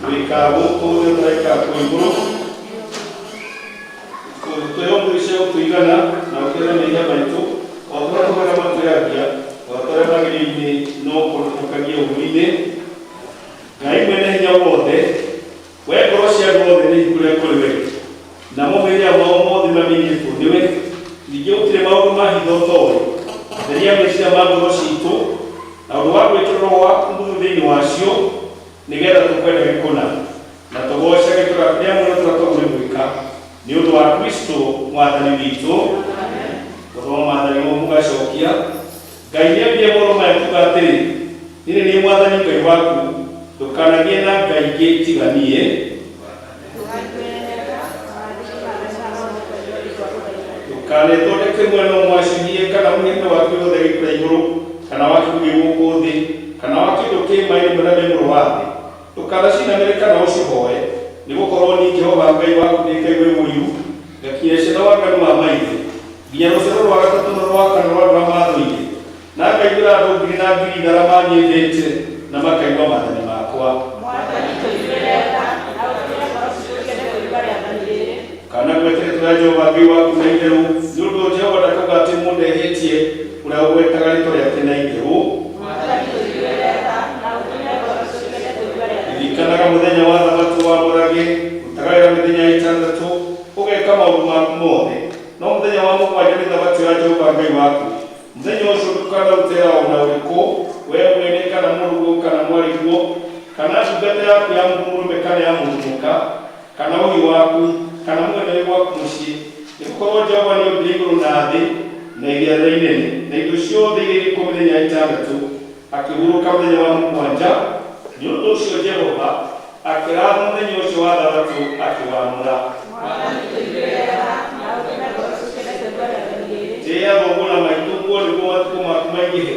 Wĩkaga gũkũ thĩ ũtarekaga kũu igũrũ. Tũhe ũmũthĩ cia gũtũigana na ũtũhe mehia maitũ o ta ũrĩa tũheaga matwĩhagia, ndũgatware magerio-inĩ no ũtũhonokagie ũũru-inĩ. Ngai mwene hinya wothe, we ngoro cia andũ othe nĩ hingũre kũrĩ we, namo mehia mao mothe mamenyetwo nĩwe, ningĩ gũtirĩ maũndũ ma hitho ũtoĩ. Theria meciria ma ngoro ciitũ na ũndũ wa gwĩkĩra Roho waku mũtheru thĩinĩ wacio, nĩgetha tũkwendage kũna na tũgoocage tũrĩa mũno tũrĩa twagu nĩ gwĩka, nĩ ũndũ wa Kristo Mwathani witũ. Gũthoma maathani mau mũgacokia, Ngai nĩambire mohoro maya kuuga atĩrĩ, Niĩ nĩ niĩ Mwathani Ngai waku, ndũkanagĩe na ngai ingĩ tiga niĩ. Ndũkanethondeke mwena mwacũhie kana mũhianĩre wa kĩndũ gĩothe gĩ kũrĩa igũrũ, kana wa kĩndũ gĩ gũkũ thĩ, kana wa kĩndũ kĩ maĩ-inĩ marĩa me mũro wa thĩ. Ndũkanacinamĩrĩre kana ũcihooe, nĩgũkorwo niĩ Jehova Ngai waku ndĩ Ngai wĩ ũiru, ngakinyĩra ciana waganu wa maithe, nginya rũciaro rwa gatatũ na rwa kana rwa andũ arĩa maathũire, na ngaiguĩra andũ ngiri na ngiri tha arĩa manyendete na makaigua maathani makwa. Mwathani tũiguĩre tha, na ũtũme ngoro citũ ikene kũigua rĩathani rĩrĩ. Ndũkanagwete rĩĩtwa rĩa Jehova Ngai waku na itherũ, nĩ ũndũ Jehova ndakauga atĩ mũndũ ehĩtie ũrĩa ũgwetaga rĩĩtwa rĩake na itherũ. Mwathani tũiguĩre tha, na ũtũme ngoro citũ ikene kũigua rĩathani rĩrĩ. Ririkanaga mũthenya wa Thabatũ wamũrage, rutaga wĩra mĩthenya ĩtandatũ, ũgeka maũndũ maku mothe. No mũthenya wa mũgwanja nĩ Thabatũ ya Jehova Ngai waku. Mũthenya ũcio ndũkanarute wĩra o na ũrĩkũ, wee mwene, kana mũrũguo kana mwarĩguo, kana ndungata yaku ya mũndũ mũrũme kana ya mũndũ mũka, kana ũhiũ waku, kana mũgeni ũrĩ gwaku mũciĩ, nĩgũkorwo Jehova nĩombire igũrũ na thĩ, na iria rĩrĩa inene, na indo ciothe iria irĩ kuo mĩthenya ĩtandatũ, akĩhurũka mũthenya wa mũgwanja. Nĩ ũndũ ũcio Jehova akĩrathima mũthenya ũcio wa Thabatũ, akĩwamũra. Mwathani tũiguĩre tha, na ũtũme ngoro cikene kũigua rĩathani rĩrĩ. Tĩĩa thoguo na maitũguo, nĩguo matukũ maku maingĩhe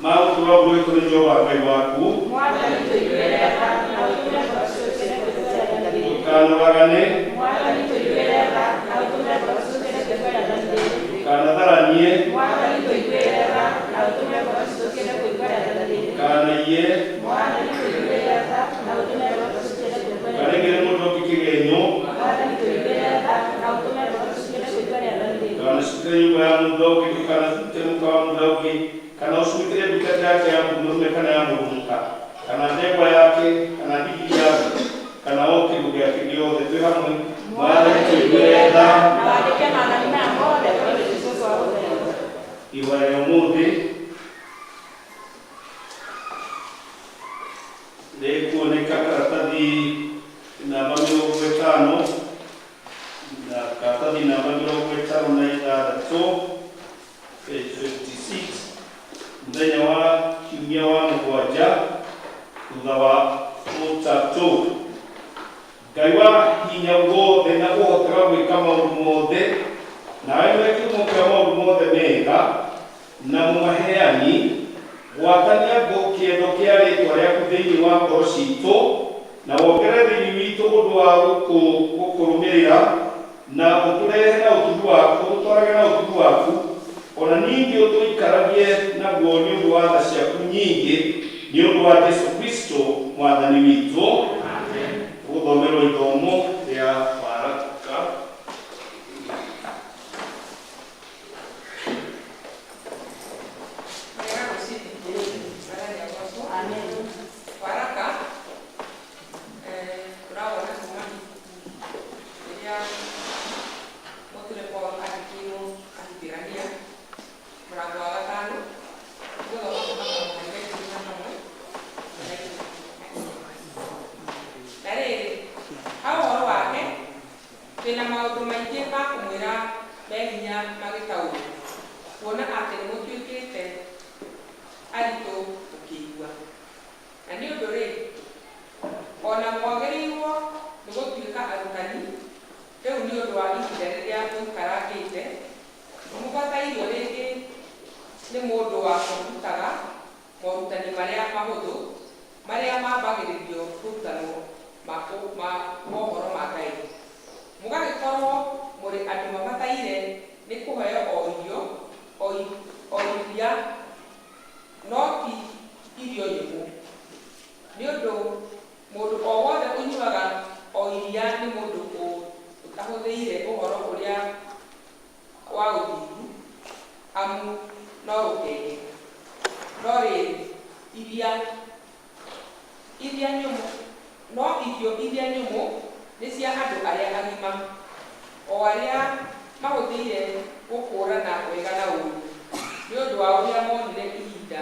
ma gũtũũra ũhurũkĩtwo nĩ Jehova Ngai waku. Mwathani tũiguĩre tha, na ũtũme ngoro cikene kũigua rĩathani rĩrĩ. Ndũkanoragane. Mwathani tũiguĩre tha, na ũtũme ngoro cikene kũigua rĩathani rĩrĩ. Ndũkanatharanie. Mwathani tũiguĩre tha, na ũtũme ngoro cikene kũigua rĩathani rĩrĩ. Ndũkanaiye. Mwathani tũiguĩre tha, na ũtũme ngoro cikene kũigua rĩathani Ndũkanengere mũndũ ũngĩ kĩgenyo. Mwathani tũiguĩre tha, na ũtũme ngoro cikene kũigua rĩathani rĩrĩ. Ndũkanacukĩre nyũmba ya mũndũ ũngĩ, ndũkanacukĩre mũka wa mũndũ ũngĩ, kana ũcumĩkĩre ndungata yake ya mũndũ mũrũme kana ya mũndũ mũka, kana ndegwa yake, kana ndigiri yake, kana o kĩndũ gĩake gĩothe. Twĩ hamwe. Mwathani tũiguĩre tha. Na wandĩke maathani maya mothe ngoro-inĩ citũ twagũthaitha. Ihoya rĩa ũmũthĩ rĩkuoneka karatathi namba 50 na karatathi namba 56, page 56, mũthenya wa kiumia wa mũgwanja thutha wa ũtatũ. Ngai wa hinya wothe na ũhotaga gwĩka maũndũ mothe, nawe nĩwe kĩhumo kĩa maũndũ mothe mega na mũmaheani, gwatania kĩendo kĩa rĩĩtwa rĩaku thĩinĩ wa ngoro ciitũ, na wongerere thĩinĩ witũ ũndũ wa gũkũrũmĩrĩra, na ũtũrehe na ũtugi waku, ũtũtwarage na ũtugi waku, o na ningĩ ũtũikaragie naguo nĩ ũndũ wa tha ciaku nyingĩ, nĩ ũndũ wa Jesu Kristo Mwathani witũ. Tũgũthomerwo ithomo rĩa waraka. Wega rũcinĩ. Mwathani agocwo. Amen. Waraka tũrawona kuma ibuku rĩrĩa mũtũmwo Paul andĩkĩirwo Ahibirania, mũrango wa gatano, tũgũthoma kuma kamũhari ga 11 nginya 14. Na rĩrĩ, ha ũhoro wake, twĩna maũndũ maingĩ ma kũmwĩra me hinya magĩtaũrwo, kuona atĩ nĩmũtuĩkĩte aritũ gũkĩigua. Na nĩ ũndũ-rĩ, o na mwagĩrĩirwo nĩ gũtuĩka arutani, rĩu nĩ ũndũ wa ihinda rĩrĩa mũikarangĩte, nĩmũbatairio rĩngĩ nĩ mũndũ wa kũmũrutaga morutani marĩa mahũthũ, marĩa mambagĩrĩrio kũrutanwo ma mohoro ma Ngai. Mũgagĩkorwo mũrĩ andũ mabataire nĩ kũheo o irio, o iria, no ti irio nyũmũ. Nĩ ũndũ mũndũ o wothe ũnyuaga Mahũthĩire ũhoro ũrĩa wa ũthingu, amu no rũkenge. No rĩrĩ, iria iria nyũmũ, no irio iria nyũmũ nĩ cia andũ arĩa agima, o arĩa mahũthĩire gũkũũrana wega na ũũru, nĩ ũndũ wa ũrĩa monire ihinda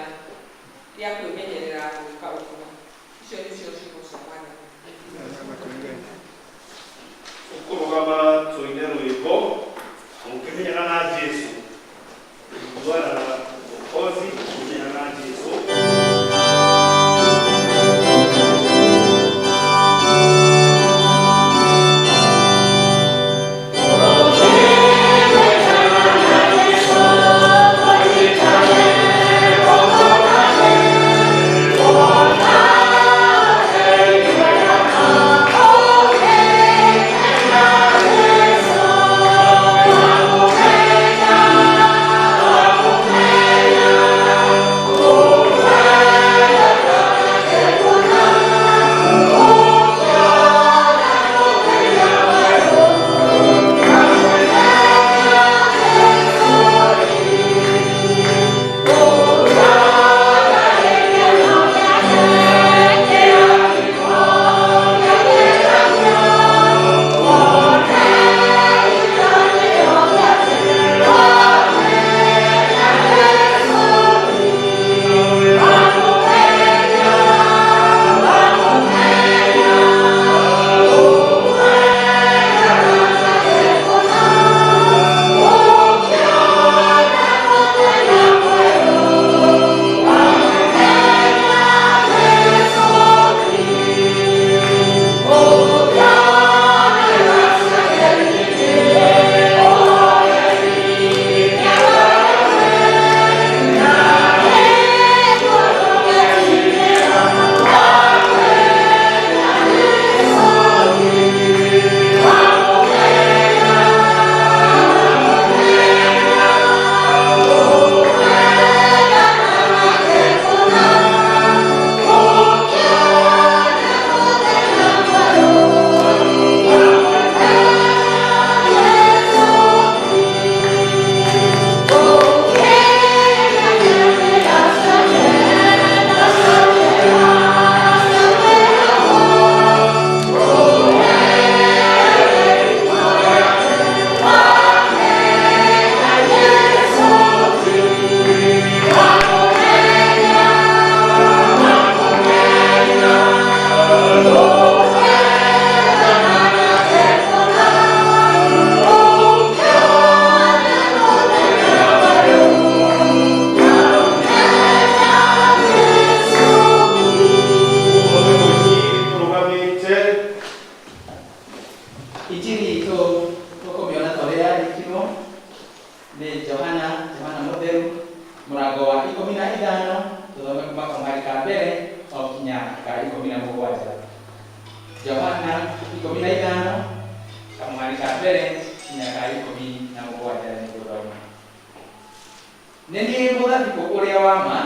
rĩa kwĩmenyerera gwĩka ũguo. Icio nĩcio ciugo cia Mwathani. Tũkũrũgama tũine rwĩmbo ũkĩmenyana na Jesu, Bwana na Mwokozi, ũkĩmenyana na Jesu. Tũrũgamĩte. Injiri itũ tũkũmĩona ta ũrĩa yandĩkirwo nĩ Johana, Johana Mũtheru, mũrango wa 15, tũthome kuma kamũhari ka mbere o kinya ka 17. Johana 15, kamũhari ka mbere kinya ka 17 nĩ gũthoma. Nĩ niĩ mũthabibũ ũrĩa wa ma,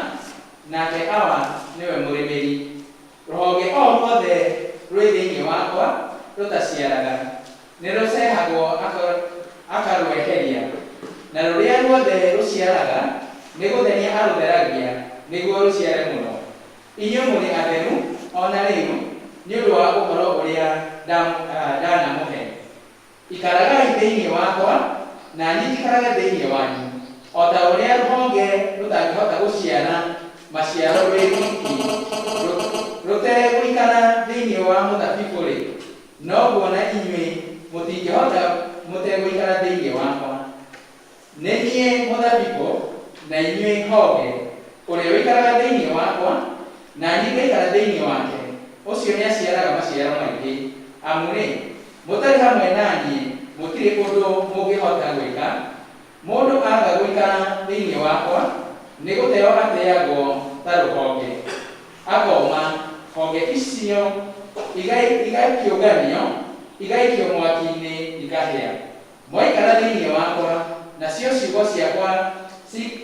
nake Awa nĩwe mũrĩmĩri. Rũhonge o ruothe rwĩ thĩinĩ wakwa rũtaciaraga nĩ rũcehagwo akarweheria, na rũrĩa ruothe rũciaraga nĩ gũtheria arũtheragia nĩguo rũciare mũno. Inyuĩ mũrĩ atheru o na rĩu nĩ ũndũ wa ũhoro ũrĩa ndanamũhe. Ikaragai thĩinĩ wakwa, na niĩ njikarage thĩinĩ wanyu. O ta ũrĩa rũhonge rũtangĩhota gũciara maciaro rwĩ rwiki rũtegũikara thĩinĩ wa mũthabibũ-rĩ, noguo na inyuĩ mũtingĩhota mũtegũikara thĩinĩ wakwa. Nĩ niĩ mũthabibũ, na inyuĩ honge. Ũrĩa ũikaraga thĩinĩ wakwa, na niĩ ngaikara thĩinĩ wake, ũcio nĩaciaraga maciaro maingĩ. Amu-rĩ, mũtarĩ hamwe na niĩ mũtirĩ ũndũ mũngĩhota gwĩka. Mũndũ aaga gũikara thĩinĩ wakwa, nĩ gũteo ateagwo ta rũhonge, akoma. Honge icio igakĩũnganio, igaikio mwaki-inĩ, ikahĩa. Mwaikara thĩinĩ wakwa, nacio ciugo ciakwa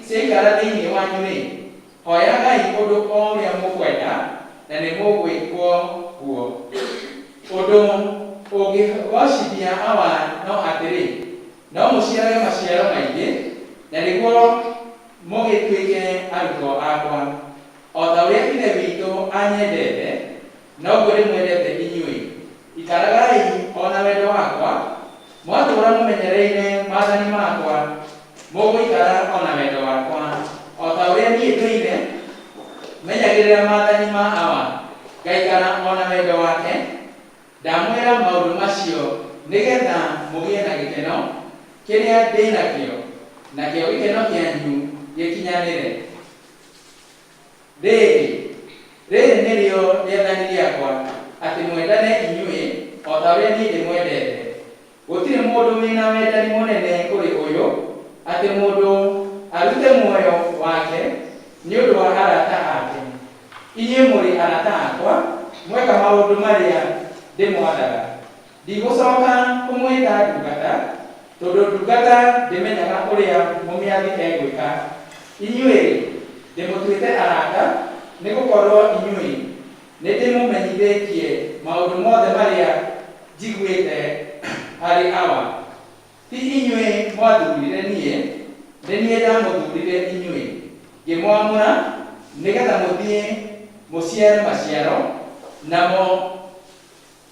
ciaikara thĩinĩ wanyu-rĩ, hoyagai ũndũ o ũrĩa mũkwenda, na nĩ mũgwĩkwo guo. Ũndũ ũngĩgocithia Awa no Mũciarage maciaro maingĩ, na nĩguo mũgĩtuĩke arutwo akwa. O ta ũrĩa Ithe witũ anyendete, noguo ndĩmwendete inyuĩ. Ikaragai o na wendo wakwa. Mwatũũra mũmenyereire maathani makwa, mũgũikara o na wendo wakwa, o ta ũrĩa niĩ ndũire menyagĩrĩra maathani ma Awa, ngaikara o na wendo wake. Ndamwĩra maũndũ macio nĩgetha mũgĩe na gĩkeno kĩrĩa ndĩ nakĩo, nakĩo gĩkeno kĩanyu gĩkinyanĩre. Rĩrĩ, rĩrĩ nĩrĩo rĩathani rĩakwa, atĩ mwendane inyuĩ o ta ũrĩa niĩ ndĩmwendete. Gũtirĩ mũndũ wĩna wendani mũnene kũrĩ ũyũ, atĩ mũndũ arute muoyo wake nĩ ũndũ wa arata ake. Inyuĩ mũrĩ arata akwa, mweka maũndũ marĩa ndĩmwathaga. Ndigũcoka kũmwĩta ndungata, tondũ ndungata ndĩmenyaga ũrĩa mũmĩathi egwĩka. Inyuĩ-rĩ, ndĩmũtuĩte arata, nĩgũkorwo inyuĩ nĩndĩmũmenyithĩtie maũndũ mothe marĩa njiguĩte harĩ Awa. Ti inyuĩ mwathurire niĩ, nĩ niĩ ndamũthurire inyuĩ, ngĩmwamũra nĩgetha mũthiĩ mũciare maciaro, namo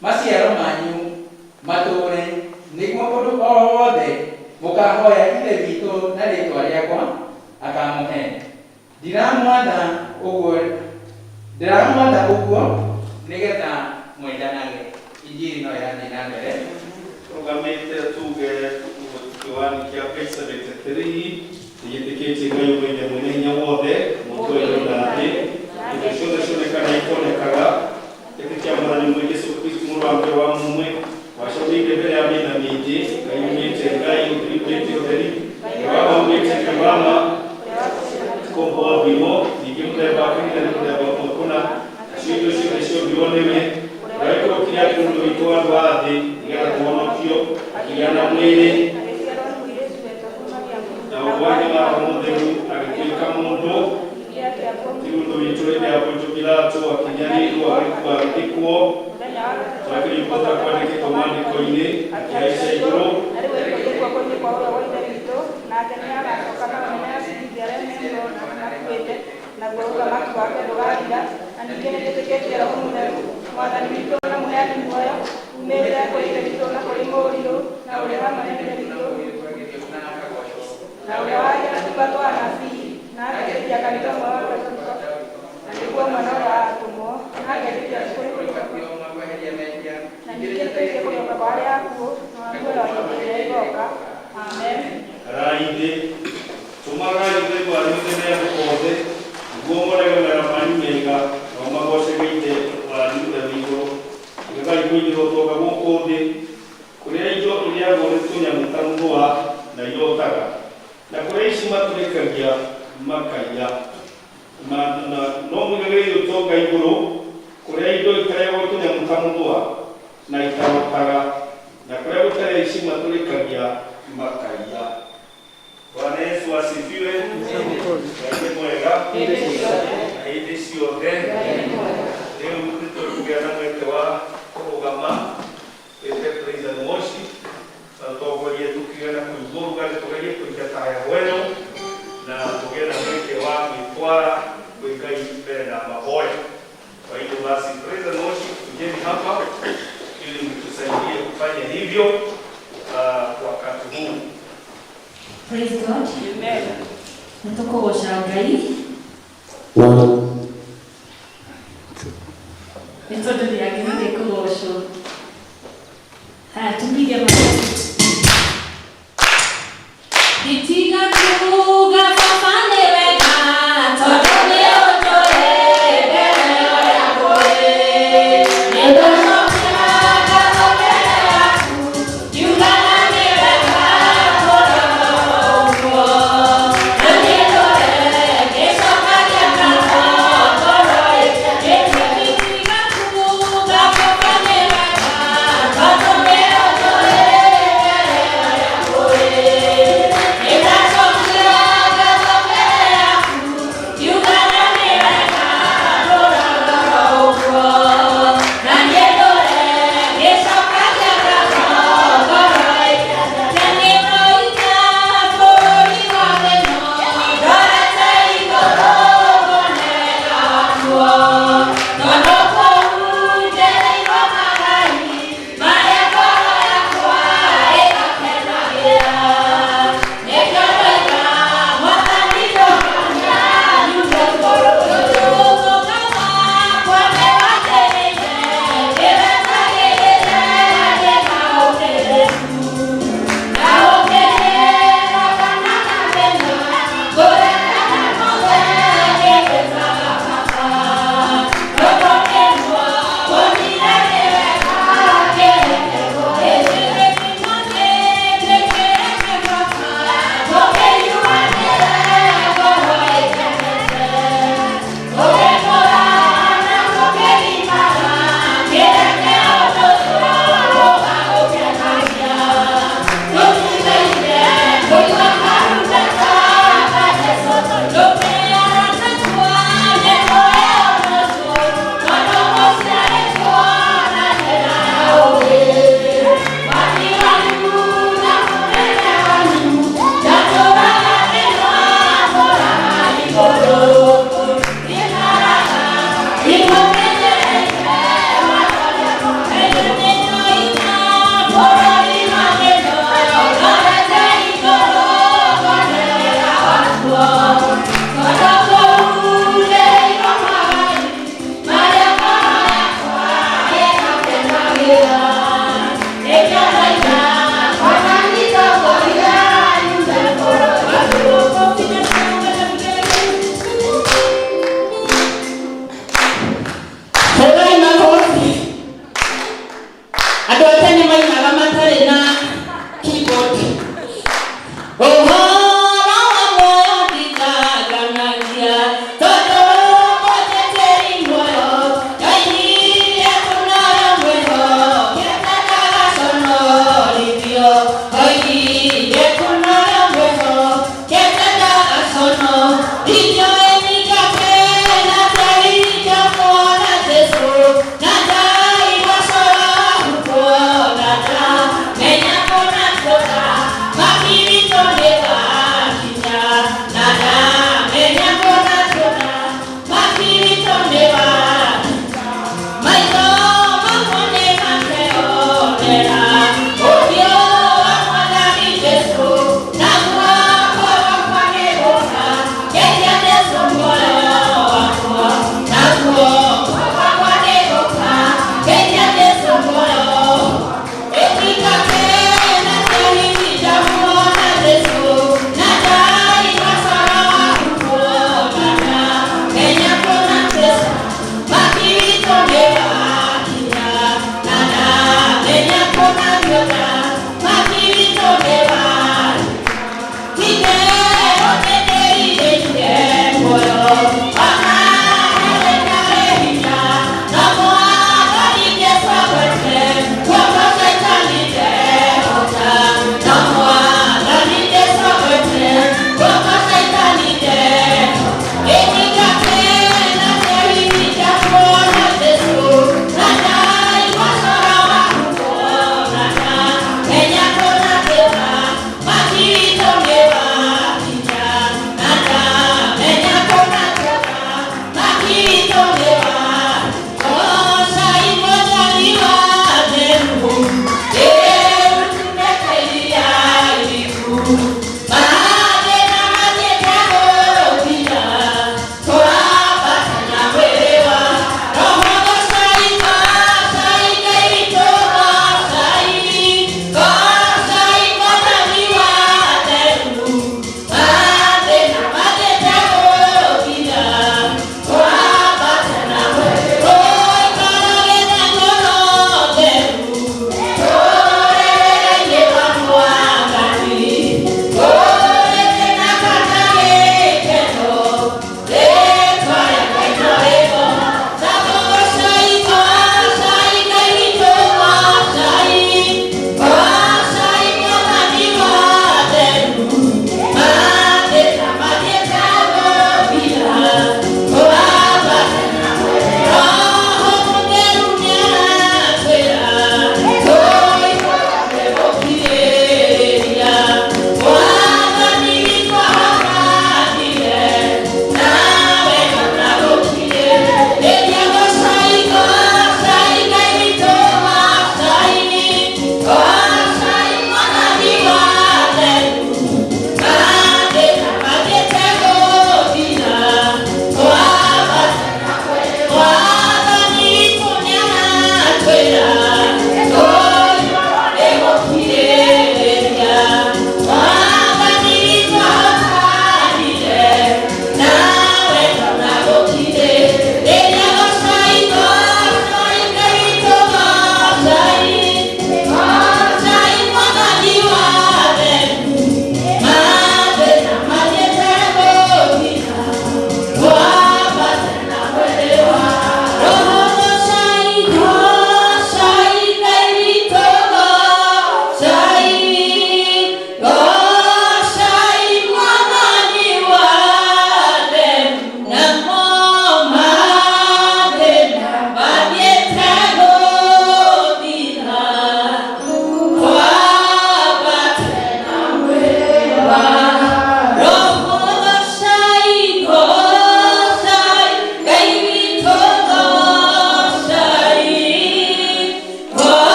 maciaro manyu matũũre, nĩguo ũndũ o wothe mũkahoya Ithe witũ na rĩĩtwa rĩakwa akamũhe. Ndiramwatha ũguo, ndĩramwatha ũguo nĩgetha mwendanage. Injiri no ĩrathiĩ na mbere. Tũrũgamĩte tuge kĩwani kĩa page 73, nĩgĩtĩkĩtie Ngai ũmwe Ithe mwene hinya wothe, mũtwe igũrũ na thĩ, indo ciothe cionekaga itonekaga, ĩtĩkia Mwathani ũmwe Jesũ Kristo, mũrũ wa Ngai wa mũmwe, wacokeire mbere ya mĩena mĩingĩ, Ngai umĩte Ngai, ũtheri umĩte ũtheri, Ngai wa ma umĩte Ngai wa ma, kombo wombirwo, ningĩ mũthemba wa kanitha nĩ mũthemba ũmwe kũna, nacio indo ciothe ciombirwo nĩwe, ũrĩa waikũrũkire akĩrĩ ũndũ witũ andũ a thĩ, nĩgetha tũhonokio, akĩgĩa na mwĩrĩ, na ũguo wa hinya wa Roho Mũtheru agĩtuĩka mũndũ, ti ũndũ witũ hĩndĩ ya Pontio Pilato akĩnyarirwo, agĩkua, agĩthikwo, twakĩrĩkwo ta kwandĩkĩtwo maandĩko-inĩ, akĩhaica igũrũ, Na rĩu aikarĩte guoko-inĩ kwa ũrĩo gwa Ithe witũ, nake nĩagacoka na ũnene acirithie arĩa me muoyo na arĩa makuĩte, naguo ũthamaki wake ndũgathira. Na ningĩ nĩnjĩtĩkĩtie Roho Mũtheru, Mwathani witũ na mũheani muoyo, uumĩte kũrĩ Ithe witũ na kũrĩ Mũriũ, na ũrĩa hamwe na Ithe witũ, na ũrĩa wagĩa na tũnua twa anabii, na agetĩkia kanitha ũmwe wa Gatorika, na nĩguo mwana ũrĩa wa atũmwo, na agetĩkia kũrĩ na ningĩ nĩtwĩtĩkĩtie kũriũka kwa arĩa akuũ, na wa muoyo wa hĩndĩ ĩrĩa ĩgooka. Amen. Raithĩ, tũmagai ũtheri wanyu ũthere andũ othe, nĩguo monage mawĩra manyu mega, nao magoocage Ithe wanyu ũrĩa wĩ igũrũ. Tigagai kũigĩra ũtonga gũkũ thĩ, kũrĩa indo irĩagwo nĩ tũnyamũ ta mũthũa na irotaga, na kũrĩa ici matũrĩkagia makaiya. No mũigagĩrei ũtonga igũrũ, kũrĩa indo itarĩagwo tũnyamũ ta mũthũa na itarotaga, na kũrĩa gũtarĩ aici matũrĩkagia makaiya. Bwana Yesu asifiwe. Ngai nĩ mwega na hĩndĩ ciothe. Rĩu nĩ tũkũgĩa na mweke wa kũrũgama twĩte praise and worship, na tũtongorie tũkĩgĩa na kũigua ũrugarĩ, tũgerie kũingata heho ĩno na tũgĩe na mweke wa gwĩtwara kwĩ Ngai mbere na mahoya. Kwa hivyo basi, praise and worship, kujeni hapa ili mtusaidie kufanya hivyo wakati huu. Praise God. Nĩ tũkũgoca Ngai nĩ tondũ nĩ agĩrĩire kũgocwo. Haya, tupige makofi. Nditiga kuuga Baba nĩ wega, tondũ nĩ ũnjũĩ mbere yakwa ĩ. Nĩndacokia ngatho mbere yaku, ngiugaga nĩ wega kũrora ũguo. Na niĩ ndũre ngĩcokagia ngatho. Hũrai makobi. Andũ a tene mainaga matarĩ na keyboard. Ũhoro wa muoyo ndikanganagia, tondũ ngwatĩtĩri muoyo, ndaigire kũnora mwĩho, kĩtakaconorithio. Ndaigire kũnora mwĩho, kĩtakaconorithio. Ĩnyingate na ndaigua kuona Jesũ, na ndaigua coro kuona.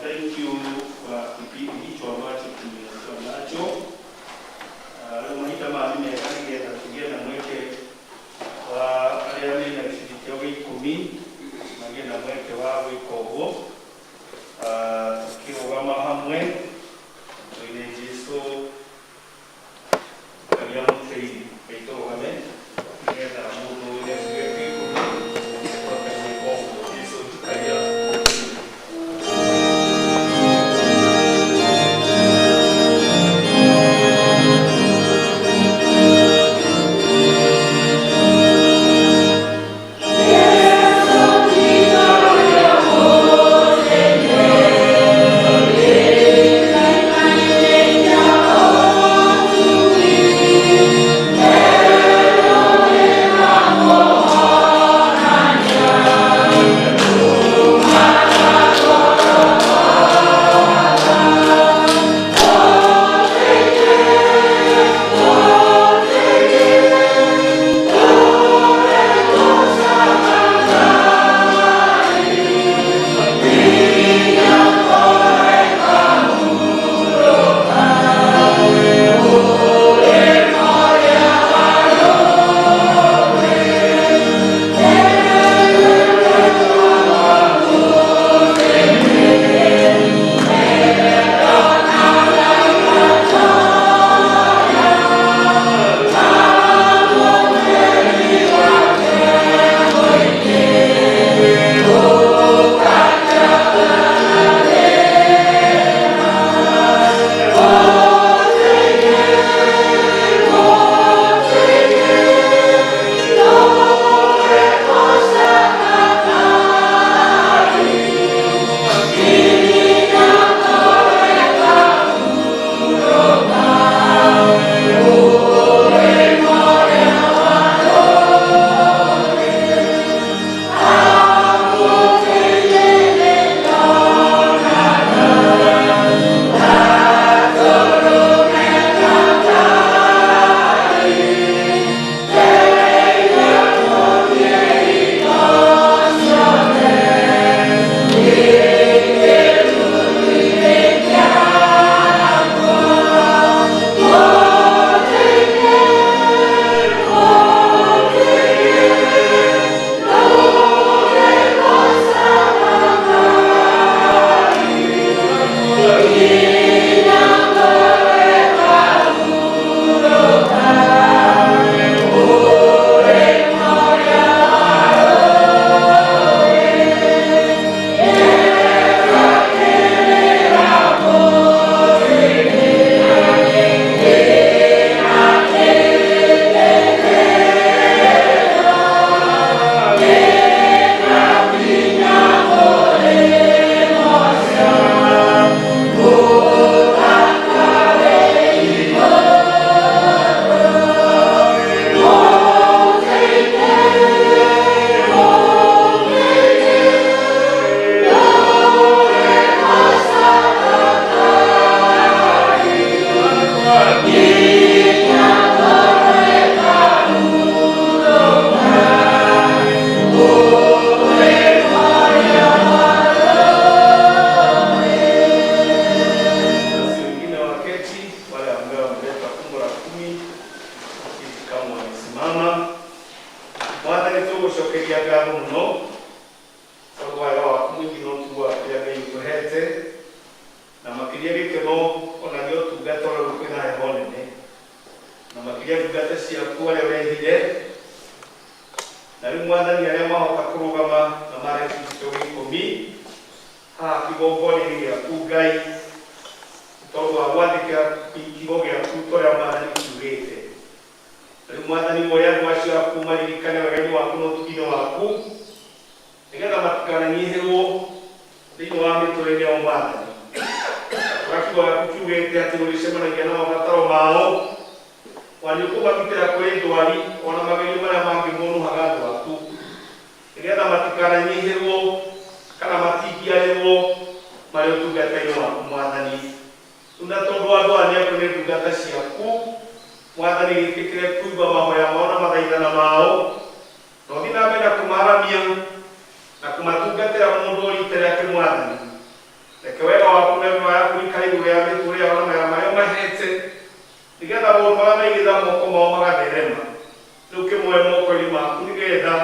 Thank you kwa kipindi hicho ambacho tumekuwa nacho. Rĩu mahinda maya nĩ mega nĩgetha tũgĩe na mweke wa arĩa mena gĩcunjĩ kĩao gĩa ikũmi magĩe na mweke wa gwĩka ũguo. Tukĩrũgama hamwe twĩre Jesũ Tutasimama. Mwathani, tũgũcokeria ngatho mũno tondũ wa wega waku mũingĩ na ũtugo waku ũrĩa Ngai ũtũhete, na makĩria gĩkeno ona nĩ ũtungata ũrĩa kwĩna heho nene, na makĩria ndungata ciaku arĩa ũrehire. Na rĩu Mwathani, arĩa mahoka kũrũgama na mare gĩcunjĩ gĩa ikũmi haha kĩgongona-inĩ gĩaku Ngai, tondũ wa gwathĩkĩra kiugo gĩaku torĩa Mwathani kiugĩte. Rĩu Mwathani, woe andũ acio aku maririkane wega-inĩ waku na ũtugi-inĩ waku, nĩgetha matikananyihĩrwo thĩinĩ wa mĩtũrĩre yao Mwathani. Ũrĩa kiugo gĩaku kiugĩte atĩ nĩũrĩcemanagia na mabataro mao, ona nĩũkũmagitĩra kũrĩ ndwari ona magerio marĩa mangĩ monũhaga andũ aku, nĩgetha matikananyihĩrwo kana matingiarĩrwo marĩ ũtungata-inĩ waku Mwathani. Rĩu na tondũ andũ aya nĩ aku nĩ ndungata ciaku Mwathani, gĩtĩkĩre kũigua mahoya mao na mathaithana mao, na ũthiĩ na mbere na kũmaramia na kũmatungatĩra mũndũ o rita rĩake Mwathani. Reke wega waku na mĩoyo yaku ikare igũrũ rĩa mĩtũrĩre yao na mawĩra marĩa ũmahete, nĩgetha maũndũ marĩa maigĩrĩra moko mao magatherema. Rĩu kĩmoe moko-inĩ maku nĩgetha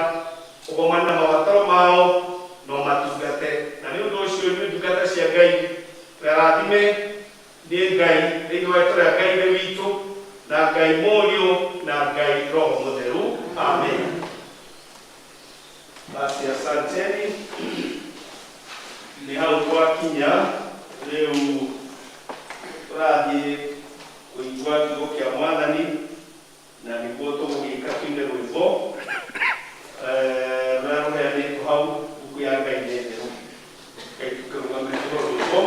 ũgomane na mabataro mao na ũmatungate. Na nĩ ũndũ ũcio inyuĩ ndungata cia Ngai, twĩrathime nĩ Ngai thĩinĩ wa rĩĩtwa rĩa Ngai Ithe witũ na Ngai Mũriũ na Ngai Roho Mũtheru. Amen. Basi asanteni, nĩ hau twakinya. Rĩu tũrathiĩ kũigua kiugo kĩa Mwathani, na nĩguo tũgũgĩka tuine rwĩmbo rũrĩa rũheanĩtwo hau mbuku ya Ngai nĩ theru. Ngai tũkĩrũgame tũrwo rwĩmbo.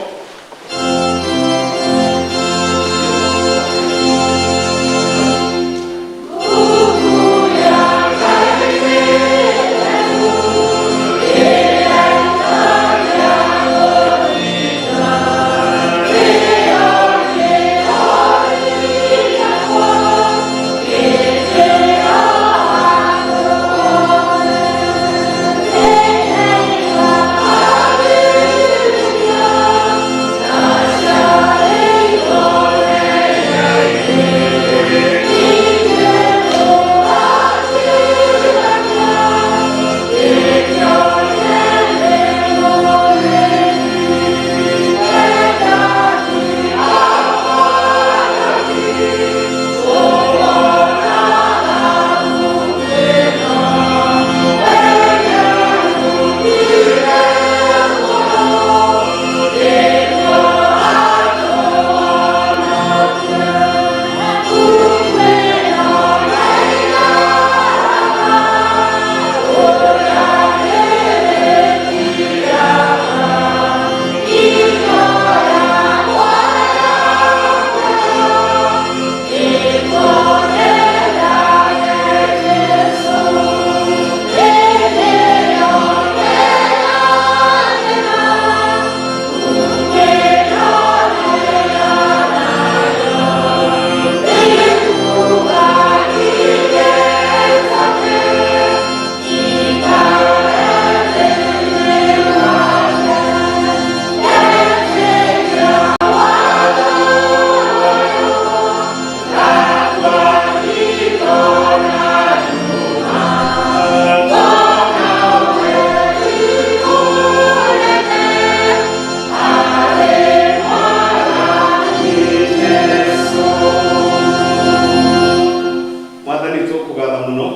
Mwathani, tũkũgatha mũno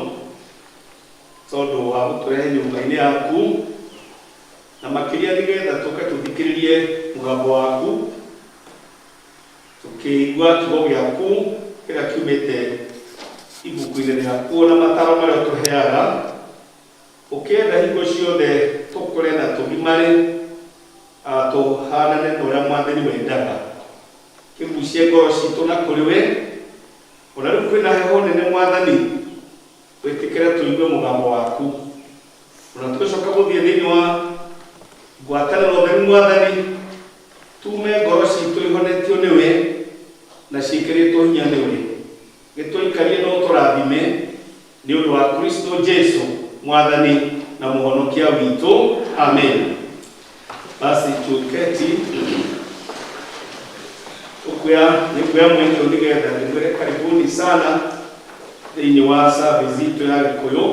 tondũ wa gũtũrehe nyũmba-inĩ yaku, na makĩria nĩgetha tũke tũthikĩrĩrie mũgambo waku, tũkĩigua kiugo gĩaku kĩrĩa kiumĩte ibuku-inĩ rĩaku na mataro marĩa ũtũheaga, ũkĩenda hingo ciothe tũkũre na tũgimare, tũhanane na ũrĩa Mwathani wendaga. Kĩgucie ngoro citũ na kũrĩ we. Ona rĩu kwĩna heho nene Mwathani, wĩtĩkĩre tũigue mũgambo waku. Ona tũgĩcoka gũthiĩ thĩinĩ wa ngwatanĩro theru Mwathani, tume ngoro citũ ihonetio nĩwe na ciĩkĩrĩtwo hinya nĩwe. Gĩtũikarie na ũtũrathime nĩ ũndũ wa Kristo Jesu Mwathani na Mũhonokia witũ. Amen. Basi tuketi ukuya nikuya mweke nĩgetha ndĩmwĩre karibuni sana. Thĩinĩ wa service itũ ya Gĩkũyũ,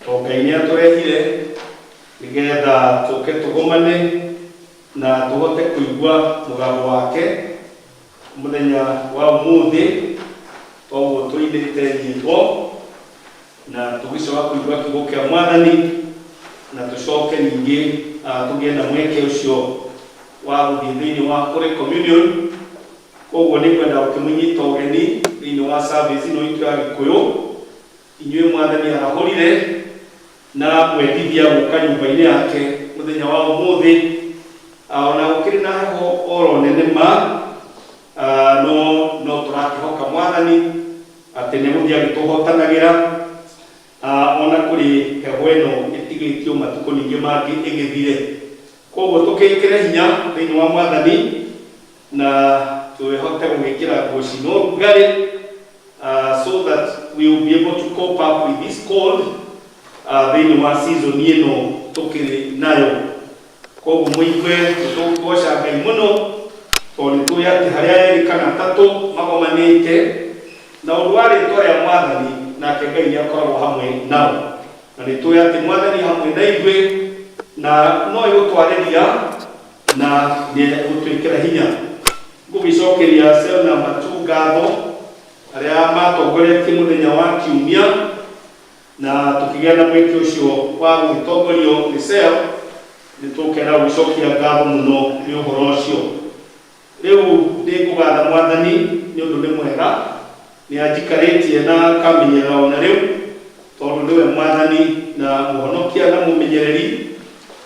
to Ngai nĩ atũrehire nĩgetha tũke tũgomane na tũhote kũigua mũgambo wake mũthenya wa ũmũthĩ. Toguo tũinĩte nyĩmbo na tũgĩcoka kũigua kiugo kĩa Mwathani, na tũcoke ningĩ tũgĩe na mweke ũcio wa gũthiĩ thĩinĩ wa Holy Communion. Koguo nĩ ngwenda gũkĩmũnyita ũgeni thĩinĩ wa service ĩno itũ ya Gĩkũyũ, inyuĩ Mwathani arahũrire na mwendithia gũka nyũmba-inĩ yake mũthenya wa ũmũthĩ. Ona gũkĩrĩ na heho oro nene ma, no tũrakĩhoka Mwathani atĩ nĩ gũthiĩ agĩtũhotanagĩra, ona kũrĩ heho ĩno ĩtigĩtio matukũ ningĩ mangĩ ĩgĩthire. Koguo tũkĩĩkĩre hinya thĩinĩ wa Mwathani na twĩhote gũgĩkĩra nguo cina ũrugarĩ, so that we will be able to cope up with this cold thĩinĩ wa season ĩno tũkĩrĩ nayo. Koguo mũigue nĩtũkũgoca Ngai mũno, tondũ nĩ tũĩ atĩ harĩa erĩ kana atatũ magomanĩte na ũndũ wa rĩtwa rĩa Mwathani, nake Ngai nĩ akoragwo hamwe nao. Na nĩ tũĩ atĩ Mwathani hamwe na ithuĩ na no ĩgũtwarĩria na nĩ gũtwĩkĩra hinya. Ngũgĩcokeria cell number 2 ngatho arĩa matongoretie mũthenya wa kiumia, na tũkĩgĩa na mweke ũcio wa gũgĩtongorio nĩ cell. Nĩ tũkenda gũgĩcokia ngatho mũno nĩ ũhoro ũcio. Rĩu nĩ ngũgatha Mwathani nĩ ũndũ nĩ mwega, nĩ anjikarĩtie na akamenyerera ona rĩu, tondũ nĩwe Mwathani na mũhonokia na mũmenyereri,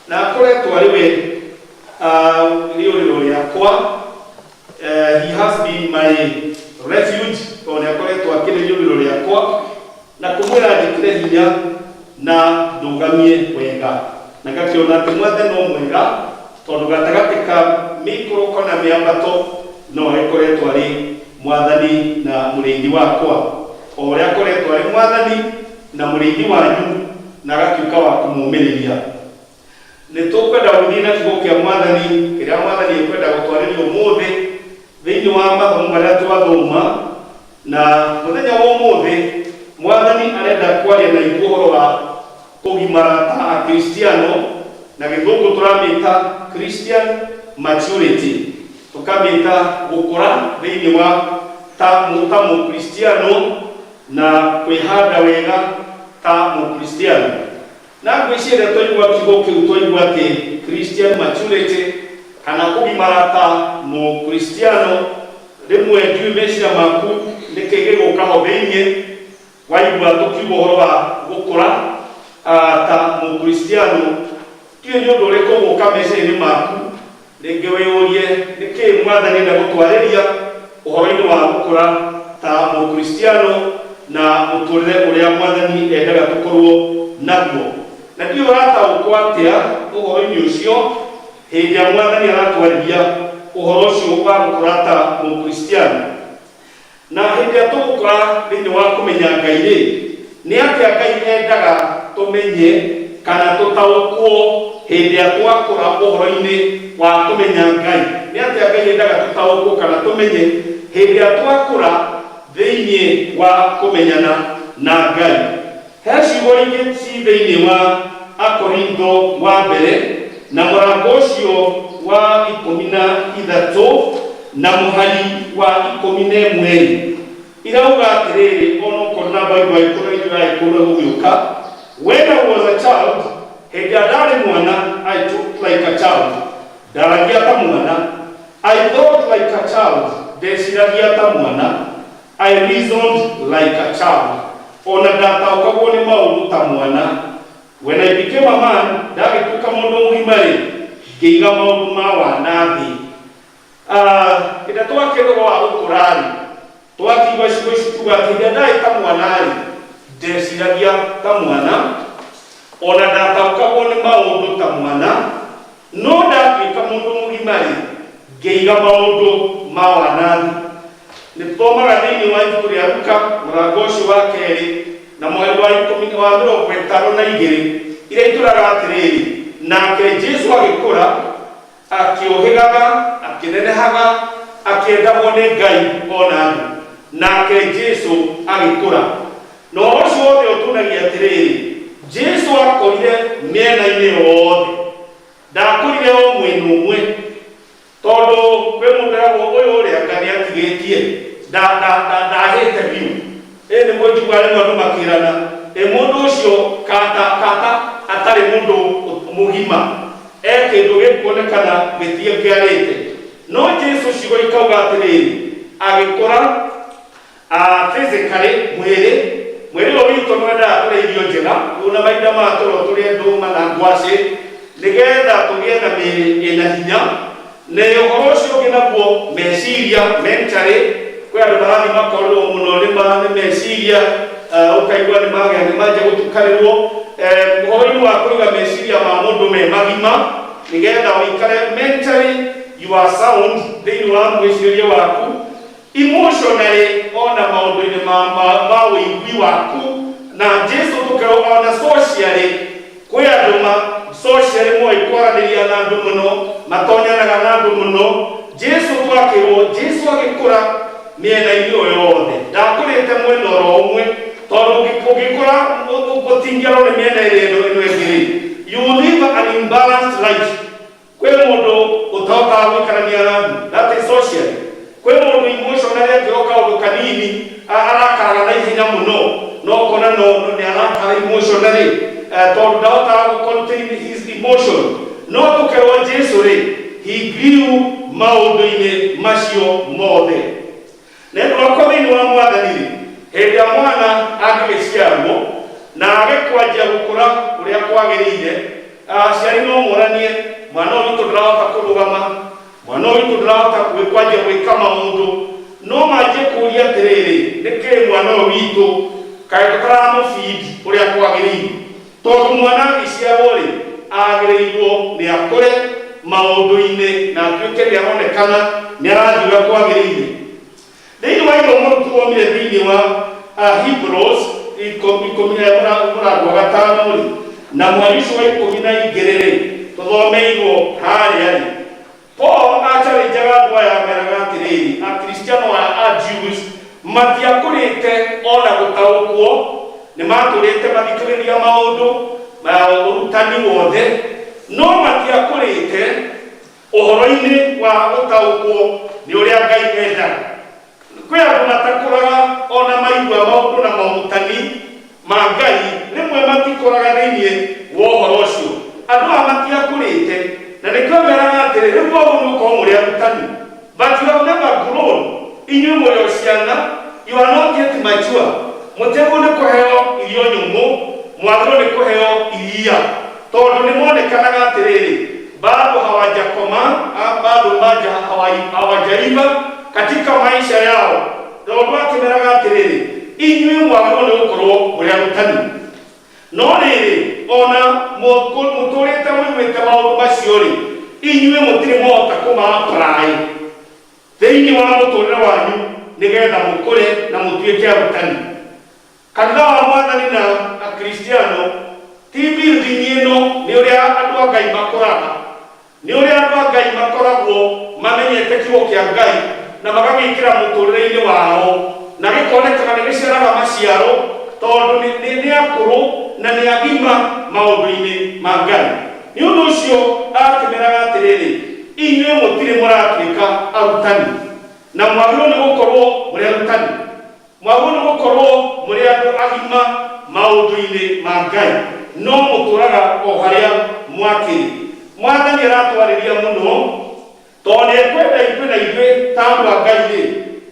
na akoretwo arĩ we rĩũrĩro rĩakwa. He has been my refuge, tondũ nĩ akoretwo akĩrĩ rĩũrĩro rĩakwa na kũmwĩra njĩkĩre hinya na ndũgamie wega, na ngakĩona atĩ Mwathani no mwega, tondũ gatagatĩ ka mĩikũrũko na mĩambato no agĩkoretwo arĩ Mwathani na mũrĩithi wakwa, o ũrĩa akoretwo arĩ Mwathani na mũrĩithi wanyu, na agatuĩka wa kũmũmĩrĩria. Nĩ tũkwenda gũthiĩ na kiugo kĩa Mwathani kĩrĩa Mwathani ekwenda gũtwarĩria ũmũthĩ thĩinĩ wa mathomo marĩa twathoma. Na mũthenya wa ũmũthĩ Mwathani arenda kwaria na ithuĩ ũhoro wa kũgimara ta Akristiano, na Gĩthũngũ tũramĩta Christian maturity, tũkamĩta gũkũra thĩinĩ wa ta Mũkristiano na kwĩhanda wega ta Mũkristiano. Na ngwĩciria twaigua kiugo kĩu, twaigua atĩ Christian maturity kana kũgimara ta Mũkristiano, rĩmwe ndiũĩ meciria maku nĩkĩ gĩgũka ho thĩinĩ waigua tũkiuga ũhoro wa gũkũra ta Mũkristiano. Ndiũĩ nĩ ũndũ ũrĩkũ ũgũka meciria-inĩ maku, rĩngĩ wĩyũrie nĩkĩ Mwathani enda gũtwarĩria ũhoro-inĩ wa gũkũra ta Mũkristiano na mũtũrĩre ũrĩa Mwathani endaga tũkorwo naguo. Na ndiũĩ ũrataũkwo atĩa ũhoro-inĩ ũcio hĩndĩ ĩrĩa Mwathani aratwarĩria ũhoro ũcio wa gũkũra ta Mũkristiano. Na hĩndĩ ĩrĩa tũgũkũra thĩinĩ wa kũmenya Ngai rĩ, nĩ atĩa Ngai endaga tũmenye kana tũtaũkwo hĩndĩ ĩrĩa twakũra ũhoro-inĩ wa kũmenya Ngai? Nĩ atĩa Ngai endaga tũtaũkwo kana tũmenye hĩndĩ ĩrĩa twakũra thĩinĩ wa kũmenyana na Ngai? He ciugo ingĩ ci thĩinĩ wa Akorintho wa mbere na mũrango ũcio wa 13 na mũhari wa 11, irauga atĩrĩrĩ, onokorwo na Bible ĩkorwo itũ ya ĩkorwo gũgĩũka: "When I was a child," hĩndĩ ĩrĩa ndarĩ mwana, "I talked like a child," ndaragia ta mwana, "I thought like a child," ndeciragia ta mwana, "I reasoned like a child," ona ndataũkagwo nĩ maũndũ ta mwana. "When I became a man," ndagĩtuĩka mũndũ mũgima rĩ, "ngĩiga maũndũ ma wana thĩ." Hĩndĩ ĩrĩa twakĩrwo wa gũkũra rĩ, twakiuga ciugo ici, tuga atĩ hĩndĩ ĩrĩa ndarĩ ta mwana rĩ, ndeciragia ta mwana, ona ndataũkagwo nĩ maũndũ ta mwana, no ndatuĩka mũndũ mũgima rĩ, ngĩiga maũndũ ma wana thĩ. Nĩ tũthomaga thĩinĩ wa ibuku rĩa Luka mũrango ũcio wa kerĩ na mũhari wa 10 wa 52, iria itũraga atĩrĩrĩ: "Nake Jesu agĩkũra akĩũhĩgaga, akĩnenehaga, akĩendagwo nĩ Ngai ona andũ." Nake Jesu agĩkũra. Na ũhoro ũcio wothe ũtuonagia atĩrĩrĩ, Jesu akũrire mĩena-inĩ yothe, ndakũrire o mwena ũmwe. Tondũ kwĩ mũndũ eragwo ũyũ ũrĩa anga nĩ atigĩtie, ndahĩte biũ. Ĩ nĩ mũnjiguaga rĩmwe andũ makĩrana, ĩ mũndũ ũcio kata kata atarĩ mũndũ mũgima, e kĩndũ gĩkuonekana gĩtiĩkĩarĩte. No Jesu ciugo ikauga atĩrĩrĩ, agĩkũra physically, mwĩrĩ, mwĩrĩ ũyũ witũ nĩ wendaga kũrĩa irio njega, rĩu na mahinda maya tũrĩa tũrĩe ndũma na ngwacĩ, nĩgetha tũgĩe na mĩĩrĩ ĩna hinya. Na ũhoro ũcio ũngĩ naguo meciria, mentally, kwĩ andũ marathiĩ makorĩrwo mũno nĩ meciria, ũkaigua nĩ magĩa nĩ manjia gũtukanĩrwo. Ũhoro-inĩ wa kũiga meciria ma mũndũ me magima, nĩgetha ũikare mentally you are sound thĩinĩ wa mwĩcirĩrie waku, emotionally ona maũndũ-inĩ ma ũigui waku. Na Jesu tũkerwo ona socially, kwĩ andũ ma socially moĩ kwaranĩria na andũ mũno, matonyanaga na andũ mũno. Jesu twakĩrwo Jesu agĩkũra mĩena-inĩ ĩyo yothe, ndakũrĩte mwena oro ũmwe, tondũ ũngĩkũra ũtingĩarwo nĩ mĩena ĩrĩa ĩno ĩngĩ rĩ, you live an imbalanced life. Kwĩ mũndũ ũtahotaga gũikarania na andũ, that is socially. Kwĩ mũndũ emotionally angĩoka kaũndũ kanini arakaraga na ihenya mũno, no ũkona no nĩ arakara emotionally, tondũ ndahotaga gũ contain his emotion. No tũkerwo Jesu rĩ, he grew maũndũ-inĩ macio mothe. Na ũndũ wakwa thĩinĩ wa Mwathani rĩ, hĩndĩ ĩrĩa mwana angĩgĩciarwo na age kwanjia gũkũra ũrĩa kwagĩrĩire, aciari no moranie, mwana ũyũ witũ ndarahota kũrũgama, mwana ũyũ witũ ndarahota kwanjia gwĩka maũndũ. No manjie kũũria atĩrĩrĩ, nĩkĩĩ mwana ũyũ witũ kaĩ tũtaramũbindi ũrĩa kwagĩrĩire? Tondũ mwana agĩciarwo rĩ, agĩrĩirwo nĩ akũre maũndũ-inĩ na atuĩke nĩ aronekana nĩ arathiĩ ũrĩa kwagĩrĩire. Thĩinĩ wa ithomo tũthomire thĩinĩ wa Hebrews ikũmi mũrango wa 5 rĩ, na mweri ũcio wa 12 rĩ, tũthomeirwo harĩa rĩ, Paul acharenjaga andũ aya ameraga atĩrĩrĩ, Akristiano aya a Jews matiakũrĩte ona gũtaũkwo, nĩ matũrĩte mathikĩrĩria maũndũ ma ũrutani wothe, no matiakũrĩte ũhoro-inĩ wa gũtaũkwo nĩ ũrĩa Ngai endaga. Kwĩ andũ matakũraga ona maigua maũndũ na maũrutani ma Ngai, rĩmwe matikũraga thĩinĩ wa ũhoro ũcio. Andũ aya matiakũrĩte, na nĩkĩo meraga atĩrĩ, rĩu ũguo nĩ gũkorwo mũrĩ arutani, but you have never grown. Inyuĩ mũrĩ o ciana, you are not yet mature. Mũtiagĩrĩirwo nĩ kũheo irio nyũmũ, mwagĩrĩirwo nĩ kũheo iria, tondũ nĩ monekanaga atĩrĩrĩ, bado hawajakomaa, bado maja hawajaiva katika maisha yao. Tondũ akĩmeraga atĩrĩrĩ, inyuĩ mwagĩrĩirwo nĩ gũkorwo mũrĩ arutani, no rĩrĩ ona mũtũrĩte mũiguĩte maũndũ macio rĩ, inyuĩ mũtirĩ mwahota kũma-apply thĩinĩ wa mũtũrĩre wanyu nĩgetha mũkũre na mũtuĩke arutani. Kanitha wa Mwathani na Akristiano ti building ĩno, nĩ ũrĩa andũ a Ngai makũraga, nĩ ũrĩa andũ a Ngai makoragwo mamenyete kiugo kĩa Ngai na magagĩkĩra mũtũrĩre-inĩ wao, na gĩkonekana nĩ gĩciaraga maciaro, tondũ nĩ akũrũ na nĩ agima maũndũ-inĩ ma Ngai. Nĩ ũndũ ũcio akĩmeraga atĩrĩrĩ, inyuĩ mũtirĩ mũratuĩka arutani, na mwagĩrĩirwo nĩ gũkorwo mũrĩ arutani, mwagĩrĩirwo nĩ gũkorwo mũrĩ andũ agima maũndũ-inĩ ma Ngai, no mũtũraga o harĩa mwakĩrĩ. Mwathani aratwarĩria mũno, tondũ nĩ ekwenda ithuĩ na ithuĩ ta andũ a Ngai rĩ,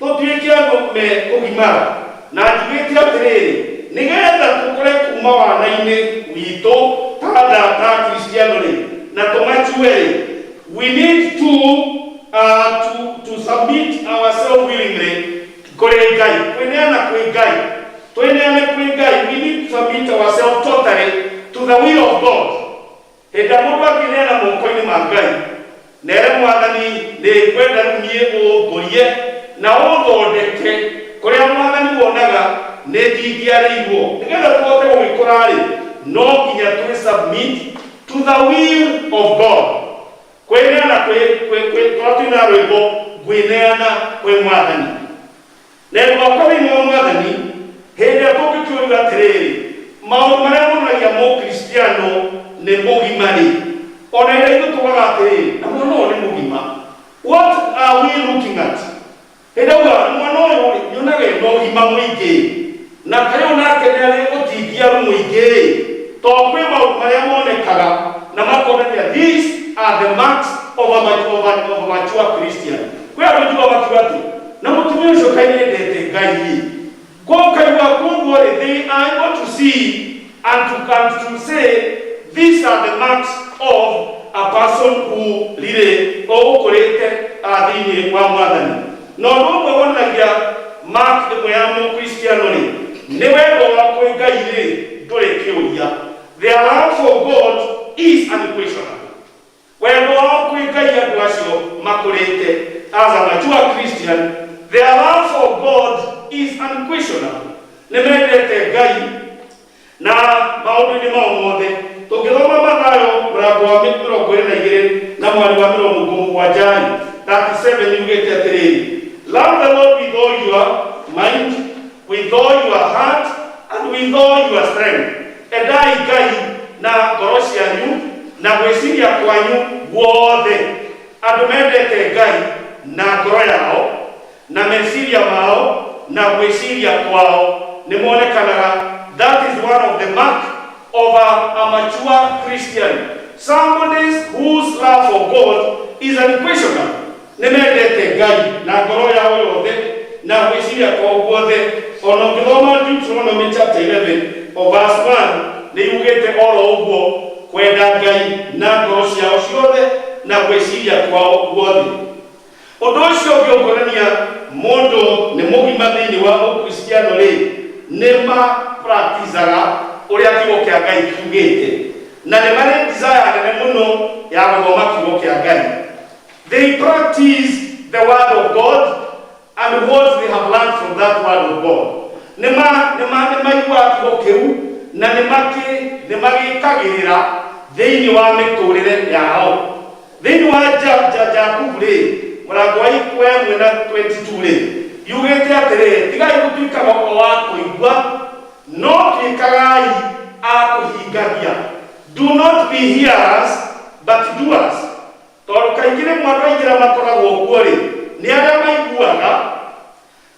tũtuĩke andũ me kũgimara. Na njugĩte atĩrĩrĩ, nĩgetha tũkũre kuma wana-inĩ witũ ta andũ ta Akristiano rĩ, na tũmachue rĩ, we need to submit ourselves willingly kũrĩ Ngai, kwĩneana kwĩ Ngai, twĩneane kwĩ Ngai. We need to submit ourselves totally to the will of God. Hĩndĩ ĩrĩa mũndũ angĩneana moko-inĩ ma Ngai, nere Mwathani nĩ ngwenda rĩu niĩ ũngũrie na ũthondeke kũrĩa Mwathani wonaga nĩ ndingĩarĩirwo, nĩgetha tũhote gũgĩkũra rĩ, no nginya twĩ submit to the will of God. Kwĩneana kwĩ twĩna rwĩmbo ngwĩneana kwĩ Mwathani. Na ũndũ wakwa Ũgima mũingĩ na kaĩ nake nĩ arĩ ũtingiaru mũingĩ, to kwĩ maũndũ marĩa monekaga na makonania these are the marks of a mature Christian. Kwĩ andũ njigua makiuga atĩ na mũtumia ũcio kaĩ nĩendete Ngai kokaigua. Koguo rĩ, they are able to see and to say these are the marks of a person who really ũkũrĩte thĩinĩ wa Mwathani. Na ũndũ ũmwe wonanagia mark ĩmwe ya Mũkristiano rĩ, nĩ wendo wa kwĩ Ngai rĩ ndũrĩ kĩũria. Their love for God is unquestionable. Wendo wao kwĩ Ngai, andũ acio makũrĩte as a mature Christian, their love for God is unquestionable. Nĩ mendete Ngai na maũndũ-inĩ mao mothe. Tũngĩthoma Mathayo mũrango wa 22 na mwari wa 70 rĩ, 37, yugĩte atĩrĩrĩ, "Love the Lord with all your mind, with all your heart and with all your strength." Endai Ngai na ngoro cianyu na gwĩciria kwanyu guothe. Andũ mendete Ngai na ngoro yao na meciria mao na gwĩciria kwao nĩ monekanaga. That is one of the mark of a mature Christian, somebody whose love for God is unquestionable. Nĩ mendete Ngai na ngoro yao yothe na gwĩciria kwao guothe. Ona ũngĩthoma Deuteronomy chapter 11 o verse 1, nĩ yugĩte oro ũguo, kwenda Ngai na ngoro ciao ciothe na gwĩciria kwao guothe. Ũndũ ũcio ũngĩ ũkuonania mũndũ nĩ mũgima thĩinĩ wa Ũkristiano rĩ, nĩ mapracticaga ũrĩa kiugo kĩa Ngai kiugĩte, na nĩ marĩ desire nene mũno ya gũthoma kiugo kĩa Ngai. They practice the word of God and what they have learned from that word of God. Nĩ maiguaga kiugo kĩu na nĩ magĩkagĩrĩra thĩinĩ wa mĩtũrĩre yao. Thĩinĩ wa Jakubu rĩ, mũrango wa 1 na 22 rĩ, yugĩte atĩrĩrĩ, "Tigai gũtuĩkaga o wa kũigua, no tuĩkagai a kũhingagia." Do not be hearers but doers. Tondũ kaingĩ rĩmwe andũ aingĩ arĩa makoragwo kuo rĩ, nĩ arĩa maiguaga